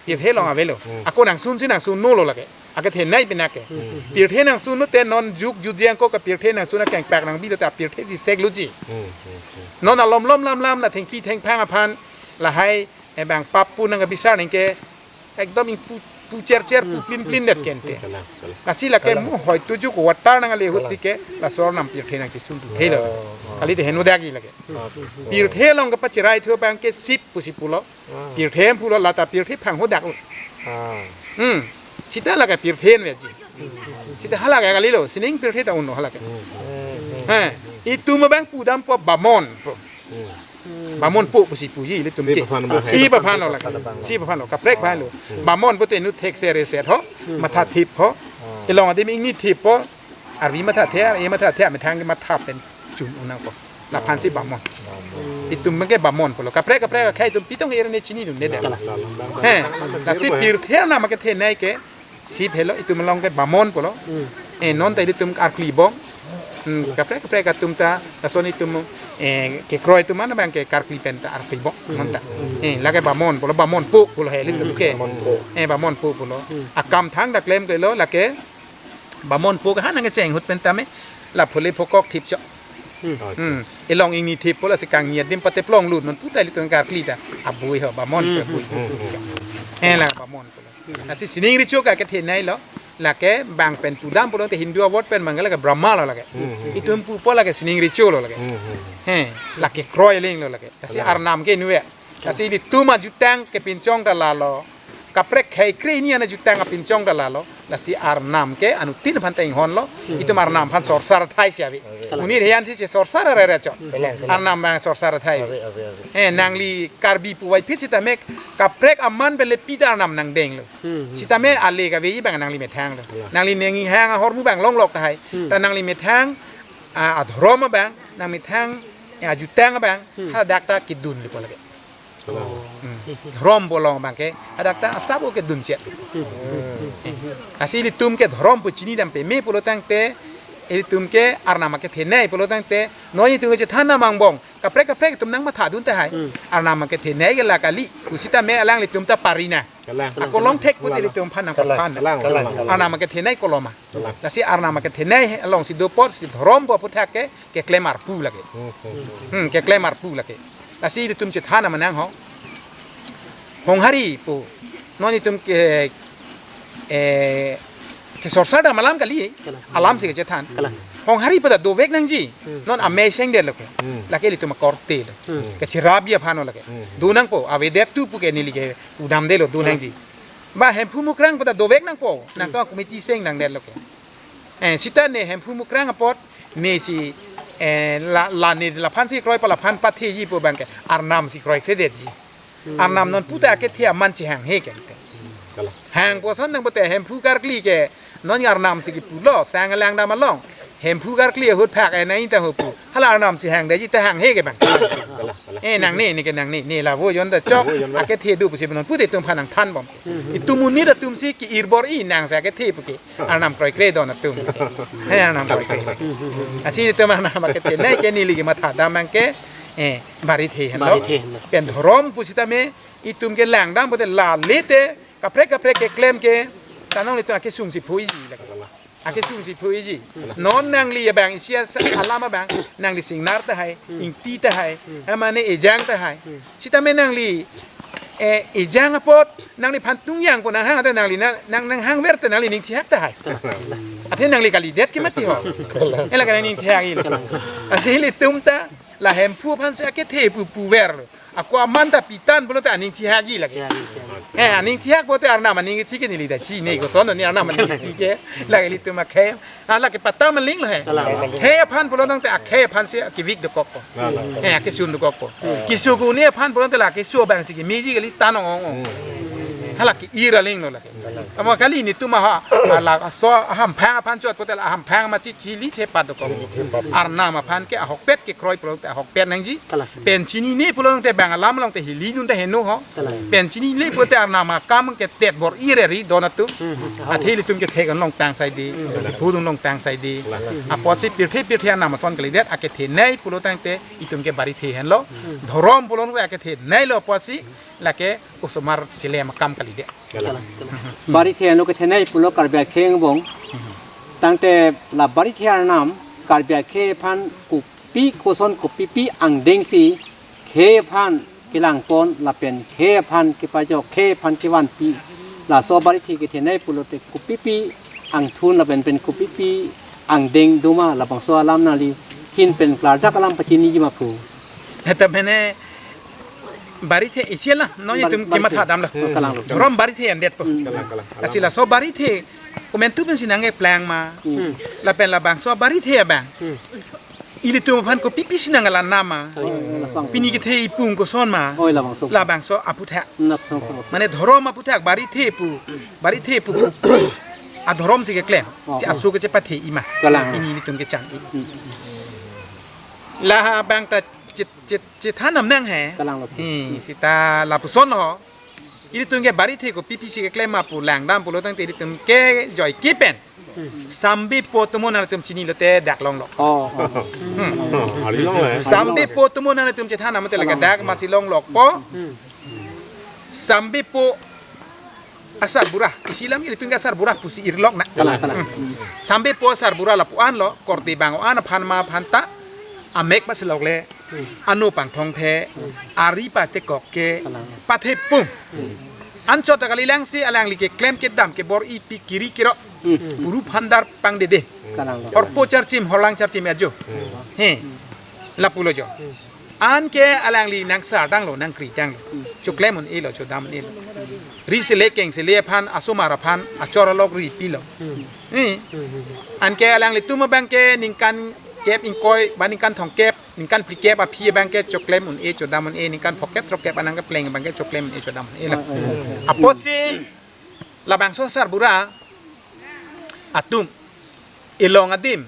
Pirthe along avelo. Hmm. Ako nangsun si nangsun no lo lake. Akethenei pina ke. Hmm. Pirthe nangsun no te non juk jutji ako ka pirthe nangsun akeng pak nangbi lo te apirthe si sek lo ji. Hmm, hmm, hmm. Non alom lom lam lam la thengpi thengphang aphan lahai, eh, bang pap pu nang bisar neng ke ekdom ingpu, pu cher cher, pu plin plin det kente. Kalang, kalang. Lasi lake, kalang, mo hoi tujuk avatar nang ale ahut, kalang, ti ke laso arnam pirthe nangchesun tu thelo. Oh, oh. Kali te heno dagi lake. Oh, oh. Pirthe along kepacherai thu abang ke sip pusi pulo. Ah. Pirthe pulo lata pirthe phang hodak lo. Ah. Hmm. Sita lake pirthe an veji. Sita hala ke kalilo, sining pirthe ta unlo hala ke. Hmm. He, itum abang pudampo Bamon po. Hmm. Bamon po pusi puji ilitum ke. Sip aphan lo. Sip aphan lo lake. Sip aphan lo, kaprek aphan lo. Hmm. Bamon pote inut thekser reser ho, hmm, mathathip ho. Hmm. Kelong adim ingni thip po. Arvi mathathe, e mathathe, amethang ke matha pen chun-un nangpo. Laphan si Bamon. Bamon. Itum abang ke Bamon pulo. Kaprek kaprek akhei atum pitong ere ne chinidunde. Kalang. He, lasi pirthe arnam akethenei ke sip helo, itum along ke Bamon pulo. Hmm. Eh, non ta ilitum arkli bom. Hmm, kaprek kaprek atum ta, lason itum, eh, kekroi atum an abang ke karkli pen ta arkli bom, non ta. Hmm. Eh, lake Bamon pulo, Bamon po pulo he ilitum ke. Bamon po. Eh, Bamon po pulo. Hmm. Akam thangta klemklelo lake Bamon po ke ha nangkecheng ahut pen tame la phole phokok thip chot. Hmm. Hmm. Elong ingni thip po lasi kangni adim pateplong lut non puta ilitum karkli ta. Abui ho, Bamon po, hmm, abui. Hmm. Eh, la Bamon pulo. Lasi sining recho ke akethenei lo. Lake bang pen pudam pulote Hindu a-word pen mangala ke Brahma lo lake. Hmm, hmm. Itum pupo lake sining recho lo lake. Hmm, hmm. He, lake kroi aling lo lake. Lasi Arnam ke inut. Lasi ilitum ajutang kepinchong ta lalo. Kaprek khei kre ini ana jutang apinchong ta lalo. Lasi Arnam ke anuttin aphan ta inghon lo. Hmm. Itum Arnam aphan sorsar athai si ave. Kalang. Monit heyan si che sorsar arere chot. Kalang, kalang. Arnam abang sorsar athai. Ave, ave, ave. Eh, nangli Karbi puvoiphit sitame kaprek aman pen le pita Arnam nangdeng lo. Hmm, hmm. Sitame ale kave abang nangli methang lo. Iya. Nangli neng hang ahormu abang longlok tahai. Hmm. Ta nangli methang, ah, adhorom abang, nang methang, eh, ajutang abang, hmm, hadak ta kedun le po lake. Oh. Hmm. Dhorom pu along abang ke, hadak ta asap o kedun chet. Hmm. Lasi ilitum ke dhorom pu chinidam pame pulo tangte, ilitum ke Arnam akethenei pulo tangte, non itum ke chethan nang angbong, kaprek kaprek itum nangmathadun tahai. Hmm. Arnam akethenei ke la kali, pusitame alanglitum ta pari nang. Kalang. Ako longthek pute, kalang, ilitum aphan nangpathan. Kalang, kalang, kalang. Arnam akethenei koloma. Kalang. Lasi Arnam akethenei alongsi do apotsi dhorom pu aphuthak ke keklem arpu lake. Hmm, hmm. Hmm, keklem arpu lake. Lasi ilitum chethan nang manang ho. Honghari pu. Non itum ke, eh, kesorsar dam alam kali. Kalang. Alam si kechethan. Kalang. Honghari pu ta dovek nangji. Hmm. Non amei sengdet lo ke. Hmm. Lake ilitum akorte lo. Hmm. Kachirabi aphan lo lake. Hmm. Do nangpo, avedet tu pu ke neli ke pudamde lo, do nangji. Ba Hemphu Mukrang pu ta dovek nangpo, nang, hmm, to committee seng nangdet lo ke. Eh, sita ne Hemphu Mukrang apot, ne si, eh, la, la ne laphan si kroi pa laphan patheji pu abang ke, Arnam si kroikredetji. Hmm. Arnam non puta akethe aman si hanghe ke. Kalang. Hang puson nang pute Hemphu karkli ke, non Arnam si kipulo, sang alang dam along. Hemphu karkli ahut phak enai ta ho pu. Hala Arnam si hangdetji ta hanghe ke abang. Kalang, kalang. Eh, nangne, ne ke nangne, ne la vo jon ta chok, la vo jon ta. Akethe do pusi non pute itum aphan nangthanbom. Hmm. Itum monit atum si ke-irbor-i nang si akethe pu ke. Arnam kroikre don atum. He, Arnam kroikre. Lasi itum Arnam akethenei ke neli kemathadam abang ke, eh, barithe henlo. Barithe henlo. Pen dhorom pusitame, itum ke langdam pute la lete, kaprek kaprek keklem ke, ta non itum akesung si phuiji lake. Akesung si phuiji. Non nangli abang isi asa alam abang, nangli singnar tahai, hmm, ingti tahai, hmm, eh, mane ejang tahai. Hmm. Sitame nangli, eh, ejang apot, nangliphan tungyang ko nanghang ate nangli nang, nang, nanghangver te nangli ning thihak tahai. Ate nangli kalidet ke mati ho. Ela ka nangning thihak-i. Ate ilitum ta, la Hemphu aphan si akethe pu puver lo. Ako aman ta pitan pulote aning thihakji lake. Thihak, thihak. Eh, aning thihak pute Arnam aning thihak ke neli ta chini, koson ne Arnam aning thihak ke. Lake ilitum akhei. Ah, lake patta maling lo he. Kalang. Khei aphan pulo tangte akhei aphan si kevik dokokpo. Kalang. Eh, kesun dokokpo. Keso kuni aphan pulo tangte la keso abang si kemeji kali ta nong ong ong. Hmm. Hala ke-ir aling lo lake. Kalang. Amo kali netum aha, ala aso ahamphang aphan chot pute la ahamphang ma chi chili chepat dokok. Chili chepat. Arnam aphan ke ahokpet kekroi pulote ahokpet nangji. Kalang. Pen chinine pulote bang alam along te hilidun te heno ho. Kalang. Pen chinine pulote Arnam akam ke tet bor-i re ri don atum. Hmm, hmm. Athe ilitum kethek an longtang saide. Hmm. Kepudun longtang saide. Kalang. Apotsi pirthe pirthe Arnam ason kalidet akethenei pulo tangte itum ke barithe henlo. Hmm. Dhorom pulo ke akethenei lo apotsi lake osomar chilem akam kalidet. Kalang. Barithe henlo kethenei pulo Karbi akhei angbong. Tangte la barithe Arnam Karbi akhei aphan kopi koson kopipi angdeng si khei aphan kelangpon lapen khei aphan kepajok khei aphan kevanpi. Laso barithe kethenei pulote kopipi angthun lapen pen kopipi angdeng doma labangso alam nangli ahin pen klardak alam pachiniji ma pu. Eta mene barithe isi la, non itum kemathadam lo. Kalang lo. Dhorom barithe andet po. Hmm. Kalang, kalang. Lasi laso barithe komantu pensi nangkeplang ma. Hmm. Lapen labangso barithe abang. Hmm. Ilitum aphan kopipi si nangkelang ma. Kalang, kalang. Pini kethe ipung koson ma. Oi, labangso. Labangso aphuthak. Labangso. Mane dhorom aphuthak barithe pu. Barithe pu. Adhorom si keklem. Oh, si oh. Aso kechepathe-i ma. Kalang. Pini ilitum kechang-i. Hmm. La abang ta chet, chet, chethan nam nang he. Kalang lo. Hi, sita lapuson ho. Ilitum ke barithe kopipi si keklem ma pu langdam pulo tangte ilitum ke joike pen. Hmm. Sambe po tumo nangtum chini lote dak longlok. Oh, oh. Hmm. Oh, ari long le. Sambe po tumo nangtum chethan nam te lake dak masi longlokpo. Hmm. Sambe po asar bura, isi alam ilitum ke asar bura pusi irlok na. Kalang, kalang. Hmm. Sambe po asar bura lapu-an lo, korte bang-o-an aphan ma aphan ta, amek pasilok le, hmm, ano pangthong the, hmm, ari patekok ke, kalang, pathe pum. Hmm. Anchot ta kalilang si alangli keklem kedam kebor-i pi kiri kiro. Hmm. Puru phandar pangdede. Kalang. Horpo charchim, horlang charchim ajo. Hmm. He. Lapulo jo. Hmm. Anke alangli nangsar tanglo, nangkri tanglo. Hmm. Choklem un-elo, chodam un-elo. Ri sele keng sele aphan, asomar aphan, achor alok ri pilo. Hmm. He. Hmm, hmm, hmm. Anke alanglitum abangke ningkan kep ingkoi, ba ningkan thomkep, ningkan phlikep aphi abangke choklem un-e, chodam un-e, ningkan phokep throkkep anang kepleng abangke choklem un-e, chodam un-e la. Hmm, hmm, hmm. Apotsi labangso sarbura atum elong adim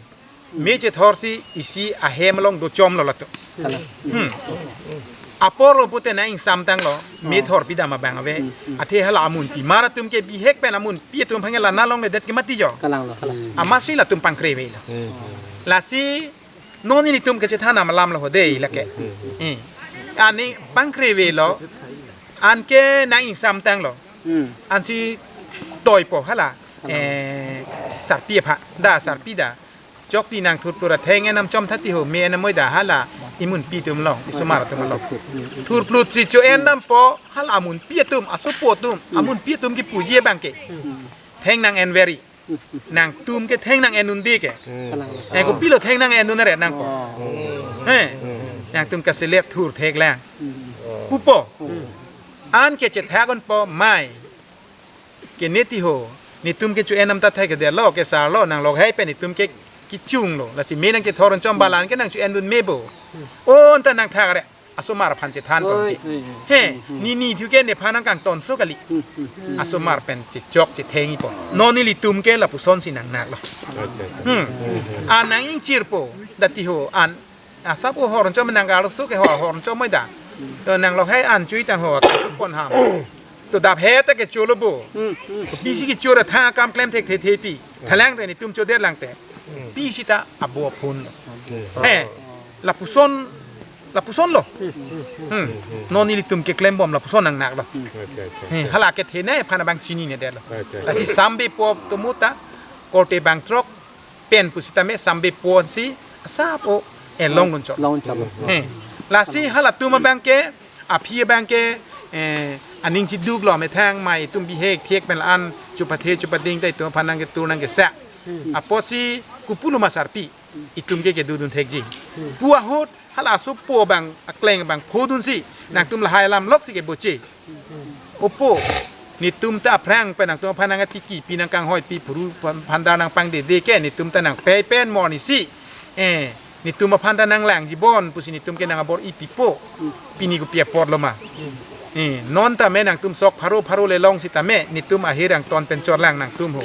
me chethor si isi ahem along dochomlo latum. Kalang. Hmm. Apor lo pute nang ingsam tanglo, me Oh. thor pidam abang ave. Hmm, hmm. Athe hala amunpi mar atum ke bihek pen amunpi atum aphan ke la nalongledet ke mati jo. Kalanglo, kalang. Amatsi latum pangkrevelo. Hmm. Lasi non nelitum kechethan alam lo ho dei lake. Hmm. Eh. Ani pangkrevelo. Anke nang ingsam tanglo. Hmm. Ansi toipo hala. Kalang. Eh, sarpi aphan. Da sarpi da. Chokti nang thurplur atheng enam chom thati ho, me enam moi da hala imunpi atum along, isomar atum along. Thurplur si cho-en dampo hala amunpi atum, asopo atum, amunpi atum kipuji abangke. Theng nang enveri. Nangtum ke theng nang en un-e ke. Hmm. Kalang. Eh, kopilo theng nang en un-e re nangpo. Oh. He. Nangtum kaselek thur theklang. Hmm. Pupo. Hmm. Anke chethak unpo mai. Ke neti ho. Netum ke cho-en nam ta thai ke delo, kesarlo, nang lokhai pen netum ke kechunglo. Lasi me nang chethor un-e chom balan ke nang cho-en dun me bo. Hmm. O, anta nang thak re. Asomar aphan chethan Oi. pon ke. Oi, oi. He, Hmm, hmm. ni ni thu ke nephan nang kangtonso kali. Hmm, hmm. Asomar pen chechok chetheng-ipo. Non nelitum ke lapuson si nang naklo. Acha, acha. Hmm. An nang ingchirpo, dati ho, an, asap o hor chom nang galo so ke ho hor chom moi da. To nang lokhai an chui tang ho, ta supon ham. To dap he ta ke cholo bo. Hmm, hmm. Pisi ke chora tha kam klem thek the the pi. Thalang te netum chodet lang te. Hmm. Pisi ta abo phun. Hmm. He, lapuson, lapuson lo. Hmm. Non nelitum keklem bom lapuson nang naklo. Acha, acha, He, acha. Hala kethenei aphan abang chinine detlo. Acha, acha. Lasi sambe po tomo ta, korte bang throk, pen pusitame sambe po si, asap o, eh, long lunchot. Long lunchot. He. Lasi halatum abangke, aphi abangke, eh, aning chiduk lo methang mai itum bihek thiek pen la-an chupathe chupading ta itum aphan nang ketur nang kesa. Hmm. Apotsi kopilo ma sarpi, itum ke kedodun thekji. Hmm. Pu ahut, hala asopo abang, akleng abang phodun si, nangtum lahai alam lok si keboche. Opo, netum ta aphrang pen nangtum aphan nang atiki pi nang kanghoi pi phuru phan-, phandar nang pangdede ke, netum ta nang pei pen morni si. Eh, netum aphan ta nang langji bon, pusi netum ke nang abor-i pipo. Pini kopi apotlo ma. Eh, non tame nangtum sok pharo pharo le long sitame, netum ahir angton pen chorlang nangtum ho.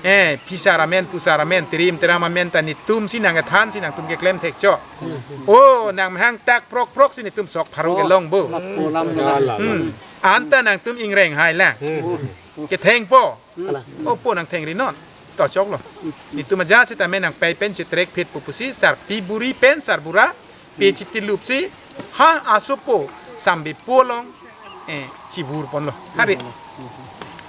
Eh, phisar amen, pusar amen, tirim tiram amen ta netum si nang ethan si nangtum keklem thek cho. O, nang mahang tak prok prok si netum sok pharo Oh, kelong bo. Lapu lam Alam. Hmm. Anta nangtum ingreng hai la. Hmm. Kethengpo. Kalang. Opo nang thengri non. To choklo. Netum aja sitame nang pei pen chetrek phet po pusi sarpi buri pen sarbura pe chitilup si ha asopo sambe po along, eh, chivur ponlo. Hari.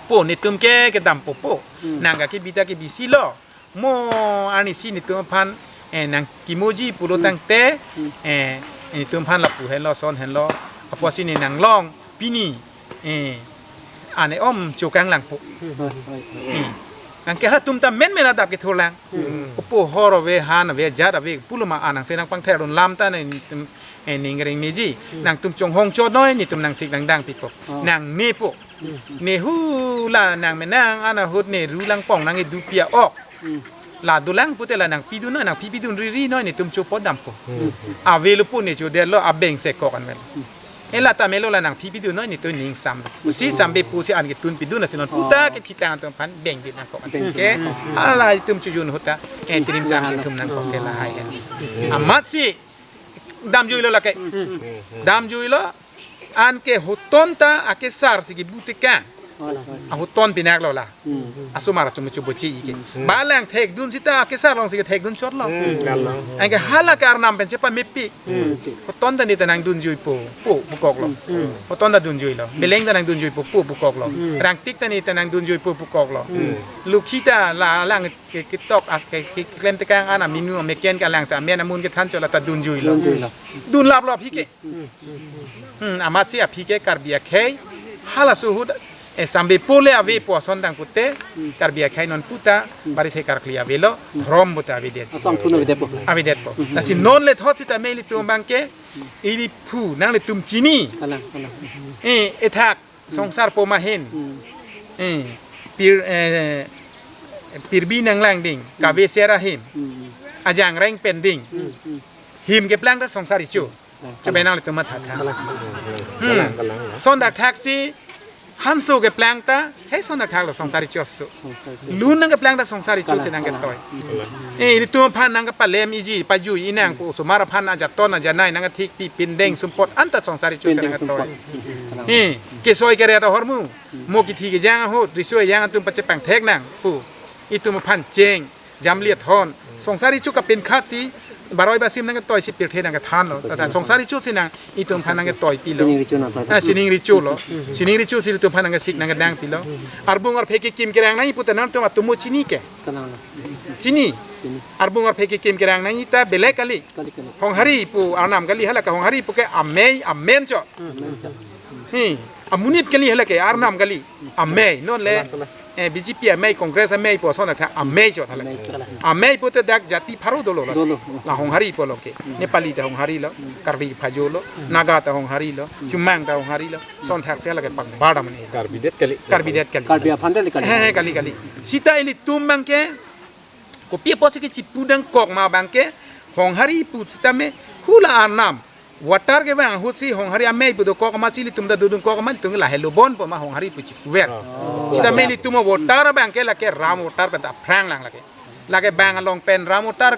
Po netum ke kedampo po. Hmm. Nang ka kebi ta kebisi lo. Mo arnisi netum aphan, eh, nang kimoji pulo Hmm. tangte, Hmm. eh, netum aphan lapu henlo, son henlo, apotsi ne nang long, pini, eh, ane om chokang langpo. Hmm. Hmm. Anke halatum ta menmen adap kethurlang. Hmm. Opo hor ave, han ave, jat ave, pulo ma anang se nang pangtherdun lam ta ne netum, eh, ning ring meji. Hmm. Nangtum chonghong chonoi, netum nang sik nang dang pipo. Oh. Nang mepo. Hmm. Ne hu la nang menang, an ahut ne ru lang pong nang idu pia ok. Hmm. La dolang pute la nang pidun noi, nang pi pidun riri noi, netum chopo dampo. Hmm. Avelo po ne chodetlo abeng se kok anvel. Hmm. Ela ta melo la nang pi pidun noi, netum ning sam. Pusi sambe pusi an ketun pidun na sinon puta Oh. ke thitang atum aphan beng dit nangkok an. Beng dit Ke nangkok. Hala itum chojun ahut ta, eh, tirim tram Hmm. chithum nangkok ke lahai. Hmm. Amatsi damjuilo lake. Hmm. Damjuilo. Anke hoton ta akesar si kebu tekang. Wala. Ahoton pinaklo la. Hmm. Asomar atum choboche-i ke. Hmm. Balang thekdun sita akesar along si kethekdun chotlo. Hmm, kalang. Anke hala ke arnam pen chepamepi. Hmm. Hoton ta ne ta nang dunjuipo, po, pukoklo. Hmm. Hoton ta dunjuilo. Beleng ta nang dunjuipo, po, pukoklo. Hmm. Rangtik ta ne ta nang dunjuipo, pukoklo. Hmm. Lukhi ta la lang ke, ketok as ke, ke, keklem tekang an aminu ameken ke alang sa amen amun kethan chola ta dunjuilo. Dunjuilo. Dunlaplo aphi ke. Hmm, amatsi aphi ke Karbi akhei halaso ahut Eh, sambe pole ave pu ason tang pute, Karbi akhei non puta, barithe karkli avelo, dhorom puta avedetji. Asam thun avedetpo. Avedetpo. Lasi non lethot sitame ilitum abangke, ili phu, nanglitum chini. Kalang, kalang. Eh, ethak, songsar po mahin. Hmm. Eh, pir, eh, pirbi nanglangding, kave ser ahim. Hmm. Ajangreng pen ding. Hmm, hmm. Him keplang ta songsar ichu. Kalang. Chobei nanglitum matha tha. Kalang, kalang. Hmm. Kalang, kalang, kalang. Son dak thaksi, hanso keplang ta, he son dak thaklo songsar ichu aso. Songsar ichu. Lun nangkeplang ta songsar ichu si nangketoi. Kalang, kalang. Eh, ilitum aphan nangkepalem iji, pajui inang pu osomar aphan ajaton ajanai nangkethik pi pindeng sumpot anta songsar ichu si nangketoi. Pindeng sumpot. Kalang. Eh, kesoi kere ta hormu, mo kithi kejang ahut, riso ejang atum pachepangthek nang pu. Itum aphan cheng, jamliet hon. Songsar ichu kapinkhat si, baroi basim nangketoi si pirthe nangkethanlo. Tata songsar ichu si nang, itum aphan nangketoi pilo. Sining richu nang tata. Ah, sining richulo. Sining richu si itum aphan nangkesik nangkedang pilo. Arbung arphe kekim kerang nangji puta nangtum atomo chini ke. Kalang, kalang. Chini. Chini. Arbung arphe kekim kerang nangji ta belek kali. Kali, kali. Honghari pu arnam kali hala ke Honghari pu ke amei, amen cho. Hmm, amen cho. Hi, amonit kali hala ke arnam kali. Amei, non le, kalang, kalang, eh, B J P amei, Congress amei pu ason dak tha amei cho hala ke. Amei cho. Amei pu te dak jati pharo dolo la. Dolo. La Honghari pulo ke. Nepali ta Honghari lo, Karbi Phajo lo, Naga ta Honghari lo, Chomang ta Honghari lo. Son thaksi hala ke pangbar dam ni. Karbi det kali. Karbi det kali. Karbi aphan det kali. He, he, kali, kali. Sita ilitum abangke, kopi apotsi kechipu nangkok ma abangke, Honghari pu sitame hula arnam. Voter kevang ahut si Honghari amei pu dokok ma si ilitum ta dodun kok ma ilitum lahelo bon pu ma Honghari pu chipuver. Oh. Sitame ilitum avoter abangke lake ram voter pen ta aphrang lang lake. Lake bang along pen ram voter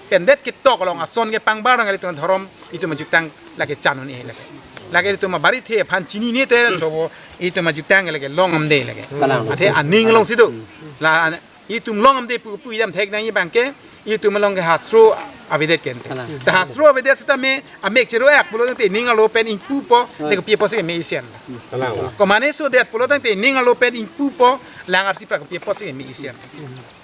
pen det ketok along ason kepangbar nang ilitum dhorom itum ajutang lake chanun e lake. Lake ilitum abarithe aphan chinine te so itum ajutang lake long amde lake. Kalang. Athe aning along si do. La itum long amde pu pu idam thek nangji abangke, itum along ke hastro avedet kente. Kalang. Ta hastro avedet sitame amek chero-ek pulo tangte ning arlo pen ingpupo, oh, te kopi apotsi me isen. Kalang. Komane sodet pulo tangte ning arlo pen ingpupo, lang arsi pra kopi apotsi me isen.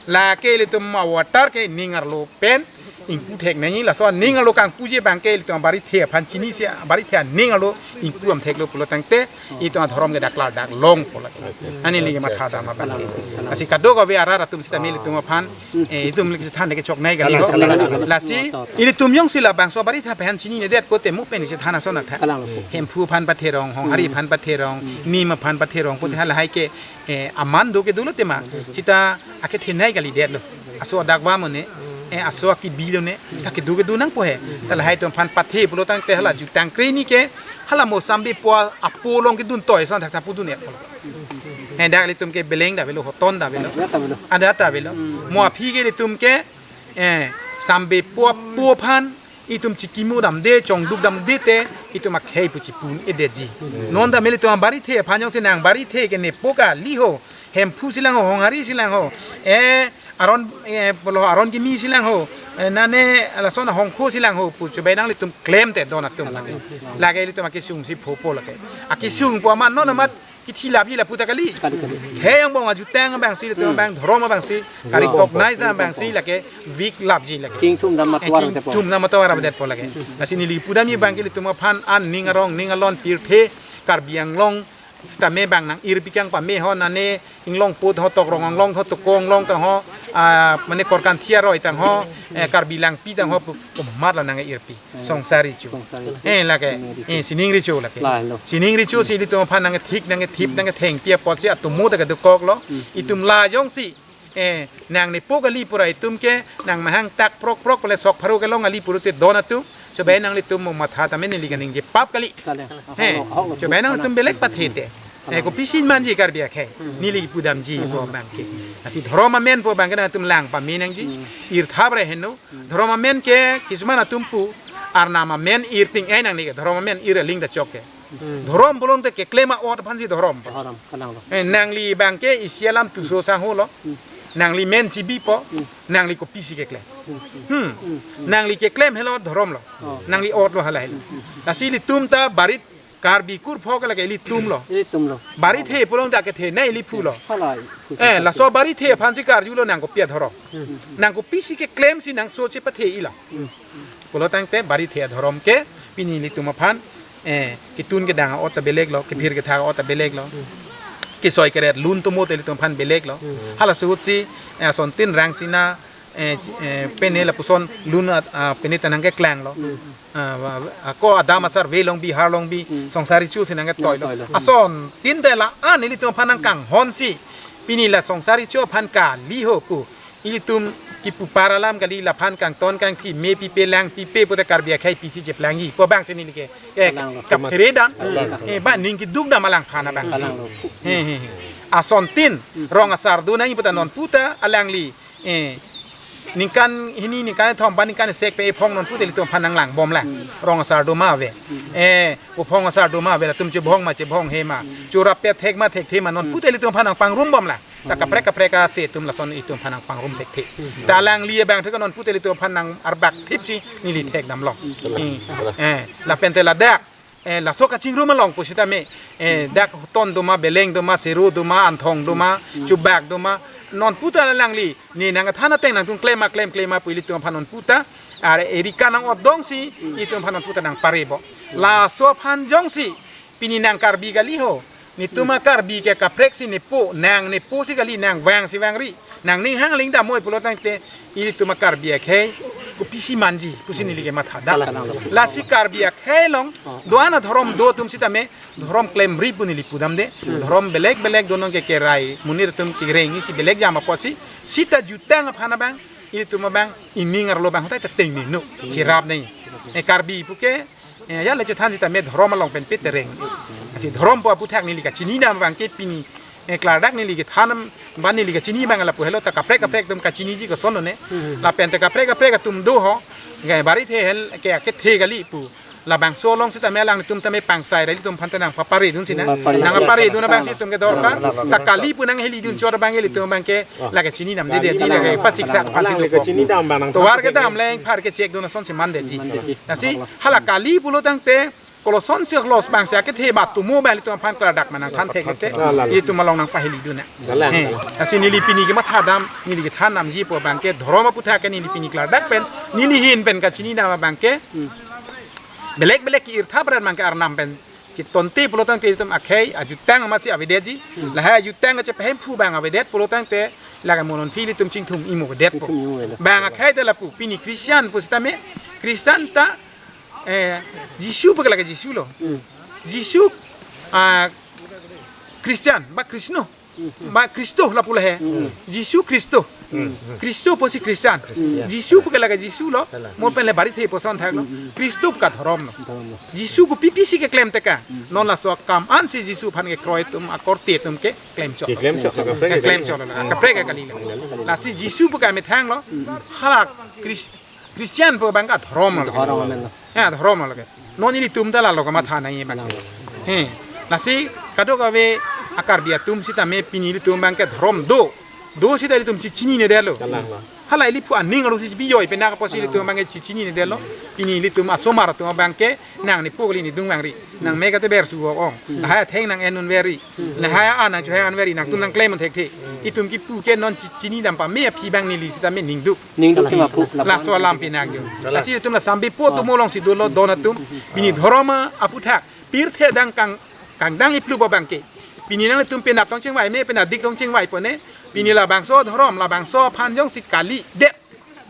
Lake ilitum avoter ke ning arlo pen ingpu thek nangji, laso ning arlo kangpuji abangke ilitum abarithe aphan chinisi, abarithe aning arlo ingpu am theklo pulo tangte, itum adhorom ke dak klar dak longpo lake. Ani lagi matha dam abangke. Lasi kadokave arat atum sitame ilitum aphan, eh, itum lagi than ke choknei kali ho. Lasi ilitum jongsi labangso abarithe aphan chininedet pute mo pen si than ason tha. Kalang. Hemphu aphan patherong, Honghari aphan patherong, Nim aphan patherong pute halahai ke, eh, aman do ke dolo tema. Sita akethenei kalidetlo. Aso adak va mone, eh, aso akibi lone, ta kedo kedo nangpo he. Ta lahai atum aphan pathe pulo tangte hala jutang kre ni ke, hala mo sambe po apo along kedun toi son thaksa pudun et pulo. He dak ilitum ke beleng ta avelo, hoton ta avelo. Adat ta avelo. Adat ta avelo. Mo aphi ke ilitum ke, eh, sambe po apo aphan, itum chikimo damde, chongduk damde te, itum akhei pu chipun edetji. Non ta meli itum abarithe aphan jongsi nang barithe ke nepo kali ho, Hemphu si lang ho, Honghari si lang ho. Eh, aron, eh, pulo aron kimi si lang ho. Eh, nane lason ahongkho si lang ho pu chobei nanglitum klem te don atum lake. Lake ilitum akesung si phopo lake. Akesung pu amat non amat kithi lapji lapu ta kali. Kali, kali. Khei angbong ajutang abang si, ilitum abang dhorom abang si, ka-recognize abang si lake weak lapji lake. Chingthum dam matovar, eh, chingthum dam matovar avedetpo lake. Lasi neli pudamji abang ke ilitum aphan an ning arong ning alon pirthe Karbi Anglong sitame bang nang-irpi kang pame ho nane Inglongpo ho, Tokrong Anglong ho, Toko Anglong ho, ah, mane Korkanthi aroi tang ho, eh, Karbi Langpi tang ho pu komat lo nang-irpi. Songsar recho. Songsar recho. Eh, lake, eh, sining recho lake. Lahelo. Sining recho si ilitum aphan nangthik, nangthip, nangthengpi apotsi atomo ta kedokoklo. Itum la jongsi, eh, nang nepo kali pura itum ke, nang mahang tak prok prok pule sok pharo kelong kali pura te don atum. Chobei nanglitum mo matha tame neli kaningje pap kali. Kali. He, chobei nanglitum belek pathe te. Eh, kopisi manji Karbi akhei. Neli pudamji pu abang ke. Lasi dhorom amen pu abang ke nangtum lang pame nangji. Ir thap re heno. Dhorom amen ke kisuman atum pu arnam amen ir ting-ei nangne ke dhorom amen ir aling ta chok ke. Dhorom pulo tangte keklem a'ot aphan si dhorom. Dhorom, kalang lo. Eh, nangli abang ke isi alam tuso sangho lo. Nangli men chibipo. Nangli kopisi keklem. Hmm. Nangli keklem helo dhorom lo. Oh. Nangli a'ot lo hala helo. Lasi ilitum ta barit Karbi kurphok lake ilitum lo. Ilitum lo. Barithe pulo tangte kethenei ili phu lo. Hala, eh, laso barithe aphan si karjulo nang kopi adhorom. Nang kopisi keklem si nang so chepathe-i lo. Pulo tangte barithe adhorom ke pini ilitum aphan, eh, ketun kedang a'ot ta belek lo, kephir kethak a'ot ta belek lo. kesoi keret lun tomo te ilitum aphan belek lo. Hmm. Halaso ahut si, eh, asontin Rangsina, eh, eh, pene lapuson lun at, ah, pene ta nangkeklanglo. Hmm. Ah, wa, wa, ako adam asar ve along bi, har along bi, Hmm. Songsar Recho si nangketoilo. Nangketoilo. Hmm. Asontin te la-an ilitum aphan nangkanghon si. Pini la Songsar Recho aphan kali ho pu. Ilitum kipu par alam kali, laphan kangton kangthi, me pipe lang pipe pute Karbi akhei pisi cheplangji pu abang si neli ke, eh, Kalang lo. Kaphere dam. Kalang. Eh, ba ning keduk dam alangphan abang si. Kalang lo. He, he, he. Asontin, rong asar do nangji puta non puta alangli. Eh, ningkan hini, ningkan thom, ba ningkan sek pe ephong non puta ilitum aphan nanglangbom lang. Rong asar do ma ave. Eh, ephong asar do ma ave, latum chebhong ma chebhong he ma. Chorap pe thek ma thekthe ma non puta ilitum aphan nangpangrumbom lang. Ta kaprek kaprek ase atum lason itum aphan nangpangrum thekthe. Ta alangli abang thu ke non puta ilitum aphan nang-arbak thip si neli thekdam long. Eh, eh, lapen te ladak, eh, laso kachingrum along pusitame, eh, dak ton do ma, beleng do ma, sero do ma, anthong do ma, chubak do ma, non puta alangli, ne nangkethan ateng nangtum klem ma, klem, klem ma pu ilitum aphan non puta, are erika nang-otdong si, itum aphan non puta nangparebo. Laso aphan jongsi, pini nang Karbi kali ho. Netum a-Karbi ke kaprek si nepo, nang nepo si kali, nang vang si vangri. Nangning hang ling damnoi pulo tangte, ilitum a-Karbi akhei, kopisi manji, pusi neli ke mathadam. Kalang, kalang, kalang. Lasi Karbi akhei along, do-an adhorom do atum sitame, dhorom klemri pu neli pudamde, dhorom belek belek do nong ke kerai, monit atum kereng si belek jam apotsi, sita jutang aphan abang, ilitum abang, iming arlo abang, hotai ta tengneno, cherap nai. Eh, Karbi pu ke, eh, ya le chethan sitame dhorom along pen pit tereng. Lasi dhorom pu aputhak neli kachini dam abang ke pini, eh, klardak neli kethan, ba neli kachini abang lapu helo ta kaprek kaprek atum kachiniji koson ne. Hmm. Lapen te kaprek kaprek atum do ho, gai barit he hel ke akethe kali pu. Labangso along sitame alangtum tame pangsai ra ilitum aphan te nangpapare dun sina. Nangpapare. Nangpapare dun abang si itum ke dorkar. Ta kali pu nangheli dun chot abang ilitum abang ke lake chini dam dede ji, lake pasiksak aphan si do. Lake chini dam abang nang. Tovar kedam leng phar kechek dun ason si mandetji. Mandetji. Lasi hala kali pulo tangte, koloson si klos abang si akethe ba tumo abang ilitum aphan klardak ma nangthan thek te. Kalang. Itum along nangpaheli dun na. Kalang. He. Lasi neli pini ke mathadam, neli kethan damji pu abang ke dhorom aputhak ke neli pini klardak pen, neli ahin pen kachini dam abang ke. Belek belek ke-irtha pran abang ke arnam pen chetonte pulo tangte itum akhei ajutang amatsi avedetji. Hmm. Lahai ajutang kachepahemphu abang avedet pulo tangte lake mo non phi ilitum chingthum imo avedet po. Chingthum imo avedet. Bang akhei te lapu pini Christian pusitame Christian ta, eh, Jisu pu ke lake Jisu lo. Hmm. Jisu, ah, Christian, ba Krishno. Ba Kristo lapu lahai. Hmm. Jisu Kristo. Hmm. Kristo pusi Christian. Christian. Jisu pu ke lake Jisu lo. Kalang. Mo pen le barit he puson thak lo. Hmm. Kristo pu ke dhorom lo. Dhorom lo. Jisu kopi pisi keklem teka. Hmm. Non laso akam ansi Jisu aphan kekroi atum akorte atum keklem chot. Keklem chot, kaprek. Keklem chot lo. Kaprek kali lo. Lasi Jisu pu ke amethang lo. Hmm. Hala Kris-, Christian pu abang ke dhorom lo. Dhorom amen lo. Ya, dhorom lo ke. Non ilitum ta lalo kamatha nai abang. He. Lasi kadokave a-Karbi atum sitame pini ilitum abang ke dhorom do. Do sita ilitum chi-, chinine detlo. Kalang lo. Hala ili phu aning aru si bijoi penak apotsi ilitum abang ke chi-, chinine detlo. Pini ilitum asomar atum abang ke nang nepo kali, nedung vangri. Nang me kate bersu ong. Lahai atheng nang-en un veri. Lahai a-an nangchohang un veri, nangtum nangklem un thekthe. Itum kipu ke non chi-, chini dam pame aphi abang neli sitame ningduk. Ningduk ke mapu. Laso alam pinang jo. Lasi itum la sambepo tumo alongsi dolo don atum. Pini dhorom aputhak pirthe adang kang, kangdang iplu abang ke. Pini nangtum penap tong chingvai me, penadik tong chingvai pone. Pini labangso dhorom, labangso aphan jongsi kalidet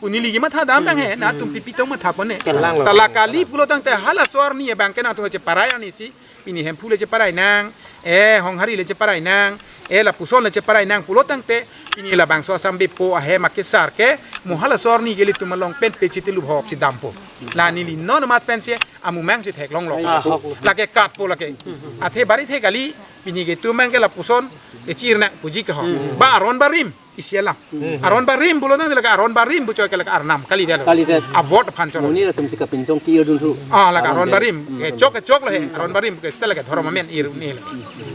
pu neli ke mathadam abang he, nangtum pipi tong matha pone. Kalang lo. Ta la kali pulo tangte halaso arni abang ke nangtum cheparai arni si. Pini Hemphu le cheparai nang, eh, Honghari le cheparai nang, eh, lapuson le cheparai nang pulo tangte, pini labangso asambepo ahem akesar ke, mo halaso arni ke ilitum along pen pe chitilu bhok si dampo. La neli non amat pensi, amumang si theklong lo. Ah, hok. Lake katpo lake. Athe barit he kali, pini ke itum abang ke lapuson, ke chir nang puji ke ho. Hmm. Ba aron barim. Isi alam. Hmm. Aron barim pulo tangte lake aron barim pu choi ke lake arnam kalidet lo. Kalidet. Avote aphan cholo. Monit atum si kapinchong ki-irdun thu. Ah, lake aron barim. Hmm. Kechok, kechok lo he. Aron barim ke sita lake dhorom amen ir un-e lo.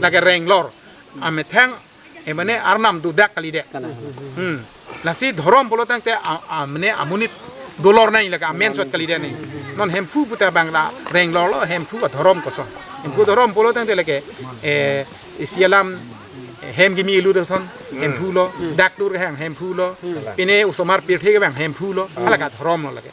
Lake renglor. Amethang, eh, mane arnam dudak kalidet. Kalang. Hmm. Lasi dhorom pulo tangte a, a, mane amonit dolor nai lake amen chot kalidet nai. Non Hemphu puta abang la renglor lo, Hemphu adhorom koson. Hemphu dhorom pulo tangte lake, eh, isi alam, hem kimi ilu doson, Hemphu lo, dak dur kehang Hemphu lo, pine osomar pirthe kevang Hemphu lo, hala ke adhorom lo lake.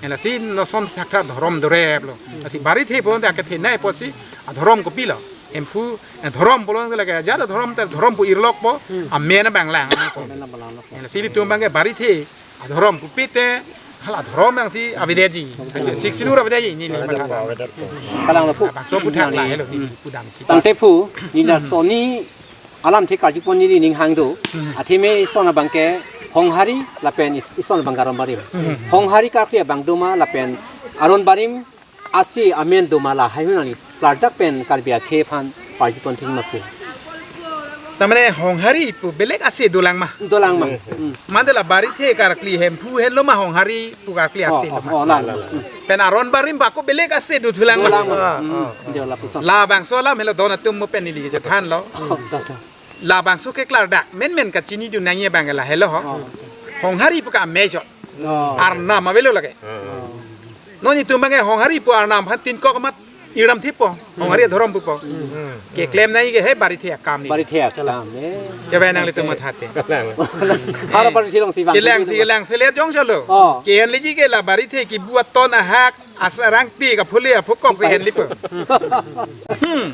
Lasi non ason sakta dhorom dorep lo. Lasi barit he pon dak kethenei apotsi adhorom kopilo. Hemphu, eh, dhorom pulo lake, jat dhorom ta dhorom pu irlokpo, amen abang lang. Amen abang lang. Lasi ilitum abangke barithe adhorom pupi te, hala dhorom abangsi avedetji. Aja, sik sinur avedetji, neli matha. Kalang lo phu. Bangso aphuthak la helo, neli pudamsi. Tangte phu, neli laso neli alamthe karjupon neli ning hang do. Atheme ison abangke Honghari lapen is-, ison abang Aron Barim. Honghari karkli abang doma lapen Aron Barim ase amen doma lahai ahut nangli klardak pen Karbi akhei aphan parjupon thik ma phu. Tamane Honghari pu belek ase dolang ma. Dolang ma. Hmm. Mandela barithe karkli Hemphu henlo ma Honghari pu karkli ase Oh, lo oh, ma. Oh, la, la, la. Hmm. Pen Aron Barim bako belek ase dothulang ma. Dolang ma. Ah, Hmm. ah, ah. Dia lapuson. Labangso alam helo don atum mo pen neli chethanlo. Oh, da, da. Labangso ke klardak menmen kachinidun nangji abang la helo ho. Oh. Honghari pu ka amei chot. Oh. Arnam avelo lake. Oh. Non itum abangke Honghari pu arnam aphan tin kok amat irnam thipo. Honghari adhorom pupo. Hmm. Keklem nangji ke he barithe akam neli. Barithe akam, eh. Coba nanglitum matha te. Haro barithe alongsi bang. Kelangsi, kelangselet jongsi lo. Oh. Ke-en leji ke la barithe kibu aton ahak asarang ti kaphule aphu kok si henlipo. Hmm.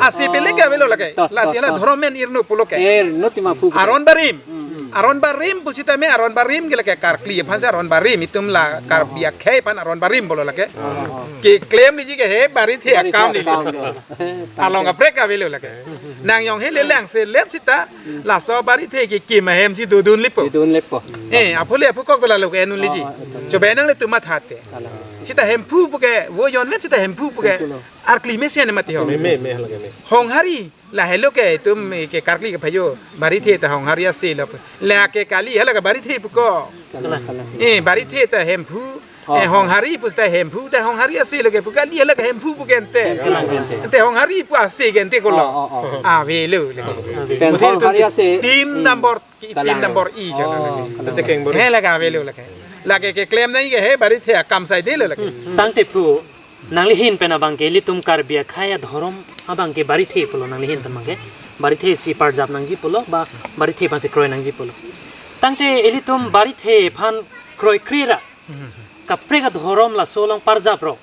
Ase belek avelo lake. Toh, Lasi toh, la toh. dhorom men irno pulo ke. Irno ti ma phu. Aron Barim. Hmm. Aron Barim pusitame Aron Barim ke lake karkli aphansi Aron Barim, itum la Karbi akhei aphan Aron Barim pulo lake. Oh. Keklem leji ke he barithe Barithe akam neli. akam neli. Along kaprek avelo lake. Nang jong he lelangselet sita laso barithe kekim ahemsi dodunlepo. Dodunlepo. Eh, aphule aphu kok dola lo ke enun leji. Oh, oh, oh. Coba nanglitum matha te. Kalang. Sita Hemphu pu ke, vo jonvet sita Hemphu pu ke. Hemphu lo. Arkli mesen mati ho. Me, me, me, hala ke me. Honghari, la helo ke itum, eh, ke karkli kephajo. Barithe ta Honghari ase lo. La ke kali hala ke barithe pu ko. Kalang, kalang. Eh, barithe ta Hemphu. Oh. Eh, Honghari pusita Hemphu ta Honghari ase lo ke pu kali hala ke Hemphu pu ke ente. Kalang, ente. Ente Honghari pu ase ke ente ko lo. Oh, oh, oh. Avelo. Pen Muthe itum Honghari ase. Team Hmm. number Ki Kalang. pin number i Oh, chalo lake. kalang. Chekeng bor. He lake avelo lake. Lake keklem nangji ke he barithe akam saide lo lake. Tangte phu, nangli ahin pen abangke ilitum Karbi akhei adhorom abangke barithe pulo nangli ahin pen abangke. Barithe si parjap nangji pulo, ba barithe aphansi kroi nangji pulo. Tangte ilitum barithe aphan kroikre ra. Kaprek adhorom laso along parjap rok.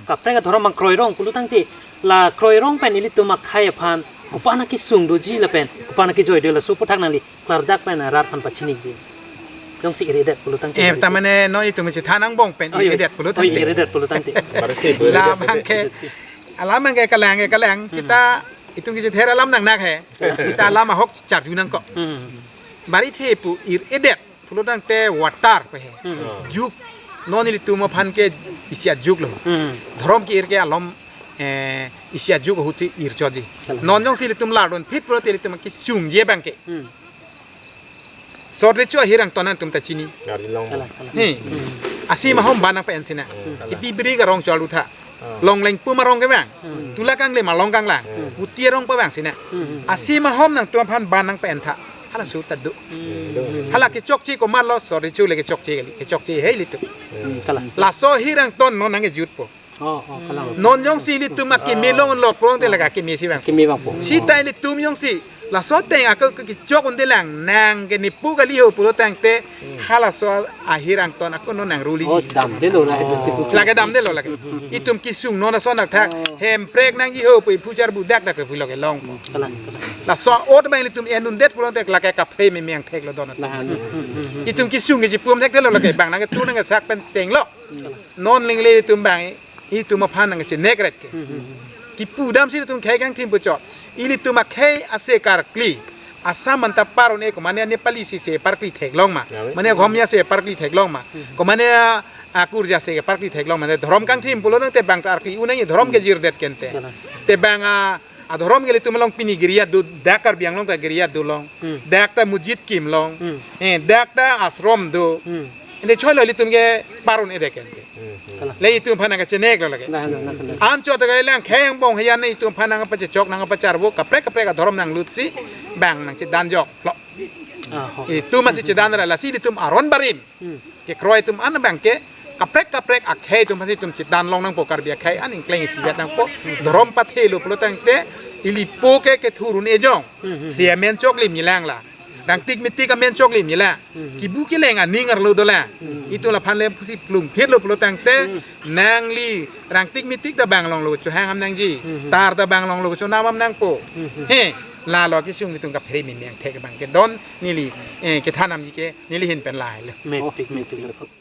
Kaprek adhorom abang kroirong pulo tangte la kroirong pen ilitum akhei aphan kopi-an akesung doji lapen kopi-an akejoi do laso aphuthak nangli klardak pen rat aphan pachiniji. Jongsi ir-edet pulo tangte. Eh, tamane non itum chethan angbong pen Oh, ir-edet pulo Oh, tangte. ir-edet pulo tangte. Barithe pu La ir-edet. abangke, alam abangke kalang ke kalang, Hmm. sita itum kechether alam nangnak he. Sita alam ahok charju nangkok. Hmm. Barithe pu ir-edet pulo tangte water pu he. Hmm. Juk. Non ilitum aphan ke isi ajuk lo. Hmm. Dhorom ke-ir ke alom, eh, isi ajuk ahutsi ir chotji. Kalang. Non jongsi ilitum lardon phit pulote ilitum kesungji abangke. Hmm. Sot recho ahirang tonan tum ta chini. Gari long. Kalang, kalang. He. Hmm. Ase mahom ban nangpa-en sina. Hmm. Ipi biri garong chol utha. Ah. Longleng pu ma arong kevang. Hmm. Tula kangle ma arong kanglang. Hmm. Uti arong pavang sina. Hmm. Ase mahom nangtum aphan ban nangpa-en tha. Halaso ta do. Hmm. Hala kechokche komatlo sot recho le kechokche kali. Kechokche he ilitum. Hmm, kalang. Laso ahirang ton non nangkejutpo. Oh, oh, kalang. Non jongsi ilitum akeme long lok long te lake akeme si vang. Keme vangpo. Sita ilitum jongsi laso ateng ako ke kechok un-edelang nang ke nepu kali ho pulo tangte halaso ahirang ton ako non nangruli. Oh, damdelo la itu. Lake damdelo lake. Itum kesung non ason athak Oh. hemprek nangji ho pu iphu charbu dak dak ke pulo ke longpo. Kalang, kalang. Laso ot abang ilitum en un-edet pulote lake kaprek memeng thek lo don. Nah, hmm, hmm, hmm, hmm. Itum kesung ke chipum thekthelo lake bang nangketu nangkesak pen chenglo. Non lingle itum abang itum aphan nangchenek ret ke. Hmm, hmm, hmm. Kipu damsi itum khei kangthim puchot. Ilitum akhei ase karkli. Assam anta par un-e ko mane Nepali si se parkli theklong ma. Ya, Mane Gomya se parkli theklong ma. Hmm. Ko mane, ah, Kurja se parkli theklong ma. Dhorom kangthim pulo nangte bang ta arkli un-e dhorom ke jirdet kente. Kalang. Te bang, ah, adhorom ke ilitum along pini giri-et do dak Karbi Anglong ta giri-et dolong. Hmm. Dak ta mujit kim long. Hmm. Eh, dak ta ashram do. Hmm. Inde choi lo ilitum ke par un-edet kente. Hmm, hmm. Kalang. Le itum aphan nangkachenek lo lake. Nah, nah, nah, nah. Anchot ta kalang khei angbong hayan itum aphan nangpachechok nangpacharvo kaprek kaprek adhorom nanglutsi bang nangchedanjok lo. Ah, ho. Itum aphansi chedan ra lasi itum Aron Barim. Hmm. Kekroi atum an abangke kaprek kaprek akhei atum aphansi itum chedan long nangpo Karbi akhei an ingkleng isivet nangpo. Dhorom pathelo pulo tangte ili po ke kethur un-e jong. Hmm, hmm. Si amen choklim nilang la. Rangtik mitik amen choklim ila. Kibu keleng aning arlo dola. Itum laphan le pusi plum phirlo pulo tangte, nangli rangtik mitik ta bang longlo, chohang ham nangji. Tar ta bang longlo, chonam ham nangpo. He, lalo kesung itum kaphere mimeng thek bang kedon neli, eh, kethan namji ke neli hin pen lahelo. Metik, metik.